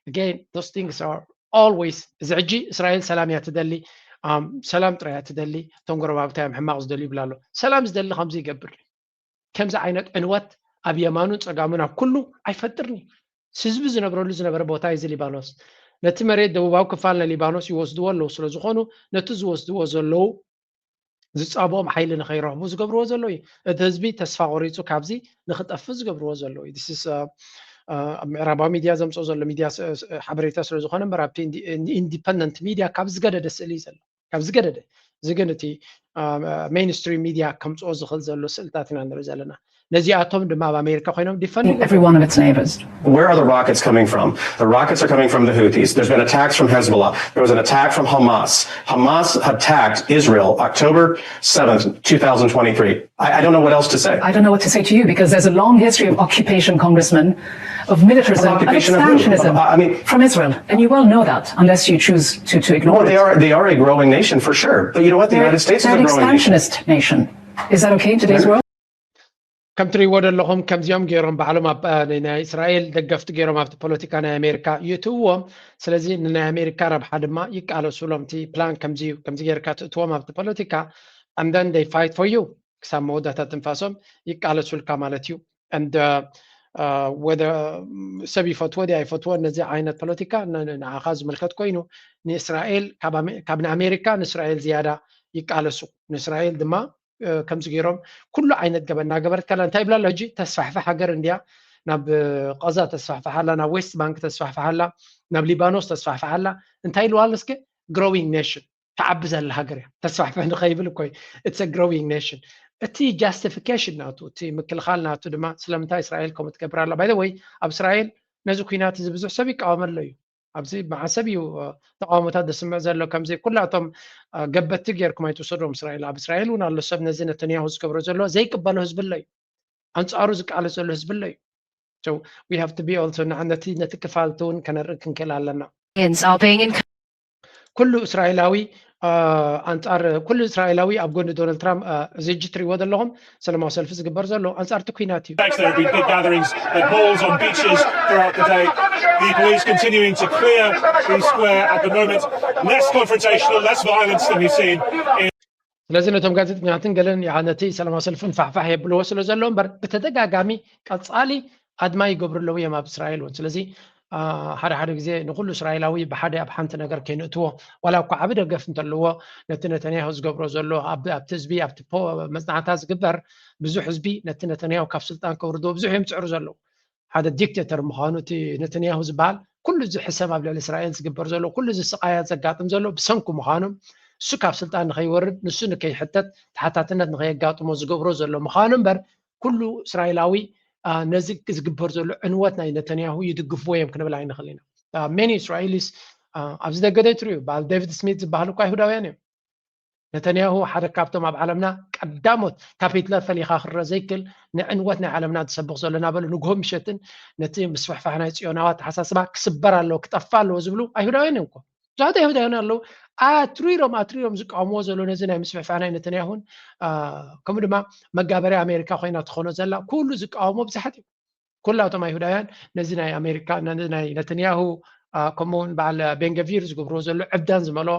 again those things are always እዚ ሕጂ እስራኤል ሰላም እያ ትደሊ፣ ሰላም ጥራይ እያ ትደሊ፣ እቶም ጎረባብታ እዮም ሕማቕ ዝደልዩ ይብላ ኣሎ። ሰላም ዝደሊ ከምዚ ይገብር ከምዚ ዓይነት ዕንወት ኣብ የማኑን ፀጋሙን ኣብ ኩሉ ኣይፈጥርን እዩ። ህዝቢ ዝነብረሉ ዝነበረ ቦታ እዩ እዚ ሊባኖስ። ነቲ መሬት ደቡባዊ ክፋል ናይ ሊባኖስ ይወስድዎ ኣለዉ። ስለ ዝኾኑ ነቲ ዝወስድዎ ዘለዉ ዝፃብኦም ሓይሊ ንኸይረኽቡ ዝገብርዎ ዘለዉ እዩ። እቲ ህዝቢ ተስፋ ቆሪፁ ካብዚ ንክጠፍእ ዝገብርዎ ዘለዉ እዩ። ኣብ ምዕራባዊ ሚድያ ዘምፅኦ ዘሎ ሚድያ ሓበሬታ ስለ ዝኾነ እምበር ኣብቲ ኢንዲፐንደንት ሚድያ ካብ ዝገደደ ስእሊ እዩ ዘሎ። ካብ ዝገደደ እዚ ግን እቲ ሜይንስትሪም ሚድያ ከምፅኦ ዝኽእል ዘሎ ስእልታት ኢና ንርኢ ዘለና። ነዚኣቶም ድማ ኣብ ኣሜሪካ ኮይኖም ዲፈንድ Every one of its neighbors. Where are the rockets coming from? The rockets are coming from the Houthis. There's been attacks from Hezbollah. There was an attack from Hamas. Hamas attacked Israel October seventh, two thousand twenty-three. I, I don't know what else to say. I don't know what to say to you because there's a long history of occupation, Congressman, of militarism, Of of occupation of who? expansionism Of- I mean- from Israel. And you well know that unless you choose to, to ignore Well, they it. Are they are a growing nation for sure. But you know what? The They're, United States is they're a an growing nation. expansionist nation. Is that okay in today's world? ከም ትሪእዎ ዘለኹም ከምዚኦም ገይሮም ባዕሎም ኣብ ናይ እስራኤል ደገፍቲ ገይሮም ኣብቲ ፖለቲካ ናይ ኣሜሪካ ይእትውዎም። ስለዚ ንናይ ኣሜሪካ ረብሓ ድማ ይቃለሱሎም። እቲ ፕላን ከምዚ እዩ፣ ከምዚ ጌርካ ትእትዎም ኣብቲ ፖለቲካ፣ and then they fight for you፣ ክሳብ መወዳእታ ትንፋሶም ይቃለሱልካ ማለት እዩ። And ወደ ሰብ ይፈትዎ ዲ ኣይፈትዎ፣ ነዚ ዓይነት ፖለቲካ ንዓኻ ዝምልከት ኮይኑ፣ ንእስራኤል ካብ ንኣሜሪካ ንእስራኤል ዝያዳ ይቃለሱ። ንእስራኤል ድማ ከምዚ ገይሮም ኩሉ ዓይነት ገበን እናገበረት ከላ እንታይ ይብላ ኣሎ ሕጂ? ተስፋሕፍሕ ሃገር እንድያ፣ ናብ ቀዛ ተስፋሕፍሕ ኣላ፣ ናብ ዌስት ባንክ ተስፋሕፍሕ ኣላ፣ ናብ ሊባኖስ ተስፋሕፍሕ ኣላ። እንታይ ኢልዋ ኣሎ እስከ? Growing nation፣ ትዓቢ ዘላ ሃገር እያ። ተስፋሕፍሕ ንኸይብል እኮ እዩ። It's a growing nation። እቲ justification ናቱ፣ እቲ ምክልኻል ናቱ ድማ ስለምንታይ እስራኤል ከምኡ ትገብር ኣላ? By the way፣ ኣብ እስራኤል ነዚ ኲናት እዚ ብዙሕ ሰብ ይቃወመሎ እዩ። ኣብዚ መዓሰብ እዩ ተቃውሞታት ዘስምዕ ዘሎ። ከምዚ ኩላቶም ገበቲ ጌርኩም ኣይትውሰዶም እስራኤል። ኣብ እስራኤል እውን ኣሎ ሰብ ነዚ ነተንያሁ ዝገብሮ ዘሎ ዘይቅበሎ ህዝቢ ኣሎ እዩ። ኣንጻሩ ዝቃለስ ዘሎ ህዝቢ ኣሎ እዩ። So we have to be also ነቲ ነቲ ክፋልቲ እውን ከነርኢ ክንክእል ኣለና። Europeans are being ኩሉ እስራኤላዊ ኣንጻር ኩሉ እስራኤላዊ ኣብ ጎኒ ዶናልድ ትራምፕ፣ እዚ ሕጂ ትሪእዎ ዘለኹም ሰላማዊ ሰልፊ ዝግበር ዘሎ ኣንጻር እቲ ኲናት እዩ። There have been big gatherings at malls, on beaches throughout the day. The police continuing to clear the square at the moment. Less confrontational, less violence than we've seen. ስለዚ ነቶም ጋዜጠኛትን ገለን ነቲ ሰላማዊ ሰልፊ ንፋሕፋሕ የብልዎ ስለ ዘሎ እምበር ብተደጋጋሚ ቀጻሊ ኣድማ ይገብሩ ኣለዉ እዮም ኣብ እስራኤል እውን። ስለዚ ሓደ ሓደ ግዜ ንኩሉ እስራኤላዊ ብሓደ ኣብ ሓንቲ ነገር ከይንእትዎ፣ ዋላ እኳ ዓቢ ደገፍ እንተለዎ፣ ነቲ ነተንያሁ ዝገብሮ ዘሎ ኣብቲ ህዝቢ ኣብቲ መጽናዕታ ዝግበር ብዙሕ ህዝቢ ነቲ ነተንያሁ ካብ ስልጣን ከውርድዎ ብዙሕ እዮም ዝጽዕሩ ዘለዉ። ሓደ ዲክቴተር ምዃኑ እቲ ነተንያሁ ዝበሃል ኩሉ እዚ ሕሰም ኣብ ልዕሊ እስራኤል ዝግበር ዘሎ ኩሉ እዚ ስቃያት ዘጋጥም ዘሎ ብሰንኩ ምዃኑ፣ እሱ ካብ ስልጣን ንኸይወርድ ንሱ ንከይሕተት ተሓታትነት ንኸየጋጥሞ ዝገብሮ ዘሎ ምዃኑ እምበር ኩሉ እስራኤላዊ ነዚ ዝግበር ዘሎ ዕንወት ናይ ነተንያሁ ይድግፍዎ እዮም ክንብል ኣይንኽእል ኢና። Many Israelis ኣብዚ ደገ ዶ ይትሪኡ? በዓል ዴቪድ ስሚት ዝበሃል እኳ ኣይሁዳውያን እዮም። ነተንያሁ ሓደ ካብቶም ኣብ ዓለምና ቀዳሞት ካብ ሂትለር ፈሊኻ ክረአ ዘይክእል ንዕንወት ናይ ዓለምና ዝሰብኽ ዘሎ እናበሉ ንግሆ ምሸትን ነቲ ምስፍሕፋሕ ናይ ጽዮናዊ ኣተሓሳስባ ክስበር ኣለዎ ክጠፍእ ኣለዎ ዝብሉ ኣይሁዳውያን እዮም እኮ። ብዙሓት ኣይሁዳውያን ኣለዉ ኣትሪሮም ኣትሪሮም ዝቃወምዎ ዘሎ ነዚ ናይ ምስፍሕፋሕ ናይ ነተንያሁን ከምኡ ድማ መጋበርያ ኣሜሪካ ኮይና ትኾኖ ዘላ ኩሉ ዝቃወሞ ብዙሓት እዩ። ኩላቶም ኣይሁዳውያን ነዚ ናይ ኣሜሪካ ነዚ ናይ ነተንያሁ ከምኡውን በዓል ቤንገቪር ዝገብርዎ ዘሎ ዕብዳን ዝመልኦ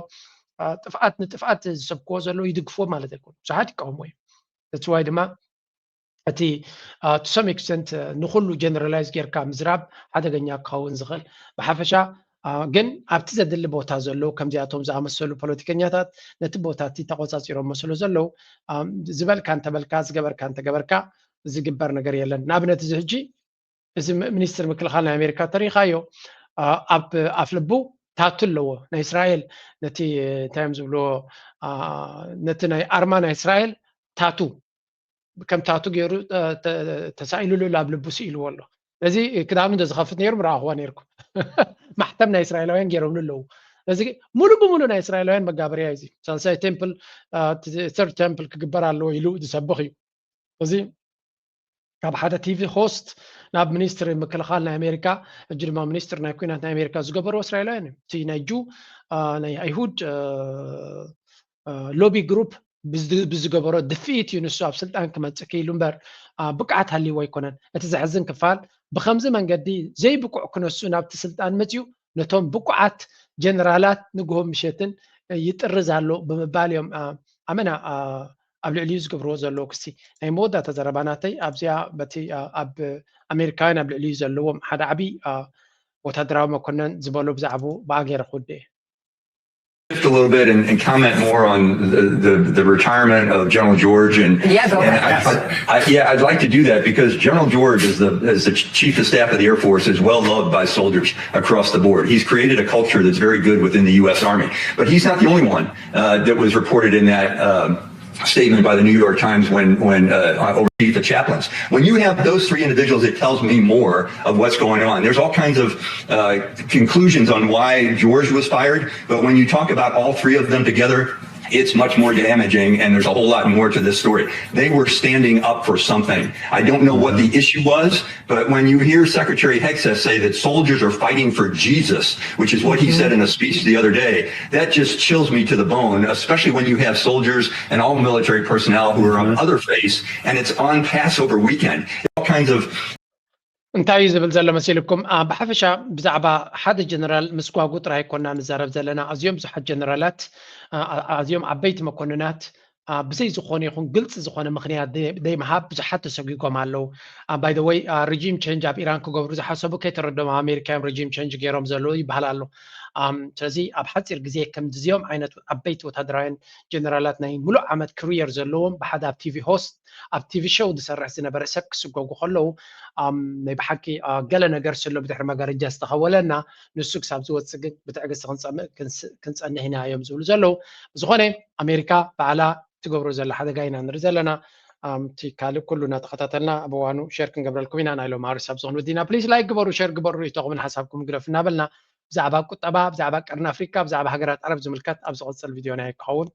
ጥፍኣት ንጥፍኣት ዝሰብክዎ ዘለዉ ይድግፍዎ ማለት ኣይኮኑ። ብዙሓት ይቃወምዎ እዮም። That's why ድማ እቲ to some extent ንኩሉ generalize ጌርካ ምዝራብ ሓደገኛ ክኸውን ዝኽእል። ብሓፈሻ ግን ኣብቲ ዘድሊ ቦታ ዘለዉ ከምዚኣቶም ዝኣመሰሉ ፖለቲከኛታት ነቲ ቦታ እቲ ተቆጻጺሮሞ ስለ ዘለዉ ዝበልካ እንተበልካ ዝገበርካ እንተገበርካ ዝግበር ነገር የለን። ንኣብነት እዚ ሕጂ እዚ ሚኒስትር ምክልኻል ናይ ኣሜሪካ ተሪኻዮ ኣብ ኣፍልቡ ታቱ ኣለዎ ናይ እስራኤል ነቲ እንታይ እዮም ዝብልዎ ነቲ ናይ ኣርማ ናይ እስራኤል ታቱ ከም ታቱ ገይሩ ተሳኢሉሉ ኣብ ልቡ ስኢልዎ ኣሎ። እዚ ክዳኑ እንተዝኸፍት ነይሩ ምረኣኽዋ ነይርኩም። ማሕተም ናይ እስራኤላውያን ገይሮምሉ ኣለዉ። እዚ ሙሉ ብሙሉ ናይ እስራኤላውያን መጋበርያ እዚ ሳልሳይ ቴምፕል ተርድ ቴምፕል ክግበር ኣለዎ ኢሉ ዝሰብኽ እዩ። እዚ ካብ ሓደ ቲቪ ሆስት ናብ ሚኒስትሪ ምክልኻል ናይ ኣሜሪካ ሕጂ ድማ ሚኒስትር ናይ ኩናት ናይ ኣሜሪካ ዝገበርዎ እስራኤላውያን እዮም። እቲ ናይ ጁ ናይ ኣይሁድ ሎቢ ግሩፕ ብዝገበሮ ድፍኢት እዩ ንሱ ኣብ ስልጣን ክመፅእ ክኢሉ እምበር ብቅዓት ሃልይዎ ኣይኮነን። እቲ ዘሕዝን ክፋል ብከምዚ መንገዲ ዘይብቁዕ ክነሱ ናብቲ ስልጣን መፅዩ ነቶም ብቁዓት ጀነራላት ንግሆ ምሸትን ይጥርዝ ኣሎ ብምባል እዮም ኣመና ኣብ ልዕሊኡ ዝገብርዎ ዘለዉ ክሲ። ናይ መወዳእታ ዘረባ ናተይ ኣብዚኣ በቲ ኣብ ኣሜሪካውያን ኣብ ልዕሊኡ ዘለዎም ሓደ ዓብዪ ወታደራዊ መኮነን ዝበሎ ብዛዕባኡ ብኣ ገይረ ክውድእ እየ። Just a little bit and, and comment more on the, the, the retirement of General George and Yeah, go and ahead. I, I, yeah, I'd like to do that because General George is the is the chief of staff of the Air Force is well loved by soldiers across the board. He's created a culture that's very good within the U S. Army, but he's not the only one uh, that was reported in that. Um, statement by the New York Times when when uh, over the chaplains. When you have those three individuals, it tells me more of what's going on. There's all kinds of uh, conclusions on why George was fired, but when you talk about all three of them together, It's much more damaging, and there's a whole lot more to this story. They were standing up for something. I don't know what the issue was, but when you hear Secretary Hegseth say that soldiers are fighting for Jesus, which is what he said in a speech the other day, that just chills me to the bone, especially when you have soldiers and all military personnel who are of other faiths, and it's on Passover weekend. All kinds of እንታይ እዩ ዝብል ዘሎ መሲልኩም? ብሓፈሻ ብዛዕባ ሓደ ጀነራል ምስጓጉ ጥራይ ኮና ንዛረብ ዘለና። ኣዝዮም ብዙሓት ጀነራላት፣ ኣዝዮም ዓበይቲ መኮንናት ብዘይ ዝኾነ ይኹን ግልፂ ዝኾነ ምኽንያት ዘይምሃብ ብዙሓት ተሰጒጎም ኣለዉ። By the way, regime change ኣብ ኢራን ክገብሩ ዝሓሰቡ ከይተረዶም ኣብ ኣሜሪካ እዮም regime change ገይሮም ዘለዉ ይበሃል ኣሎ። ስለዚ ኣብ ሓፂር ግዜ ከምዚኦም ዓይነት ዓበይቲ ወታደራውያን ጀነራላት ናይ ሙሉእ ዓመት ክሪየር ዘለዎም ብሓደ ኣብ ቲቪ ሆስት ኣብ ቲቪ ሾው ዝሰርሕ ዝነበረ ሰብ ክስጎጉ ከለዉ ናይ ብሓቂ ገለ ነገር ስሎ ብድሕሪ መጋረጃ ዝተኸወለና ንሱ ክሳብ ዝወፅእ ግን ብትዕግስቲ ክንፀንሕ ኢና እዮም ዝብሉ ዘለዉ። ብዝኾነ ኣሜሪካ ባዕላ ትገብሮ ዘላ ሓደጋ ኢና ንርኢ ዘለና። እቲ ካልእ ኩሉ እናተኸታተልና ኣብ እዋኑ ሸር ክንገብረልኩም ኢና። ናይ ሎም ኣርስ ኣብ ዝኾኑ ወዲና ፕሊስ ላይክ ግበሩ፣ ሸር ግበሩ፣ ርእይቶኹምን ሓሳብኩም ግደፉ እናበልና ብዛዕባ ቁጠባ፣ ብዛዕባ ቀርኒ ኣፍሪካ፣ ብዛዕባ ሃገራት ዓረብ ዝምልከት ኣብ ዝቐፅል ቪድዮና ክኸውን።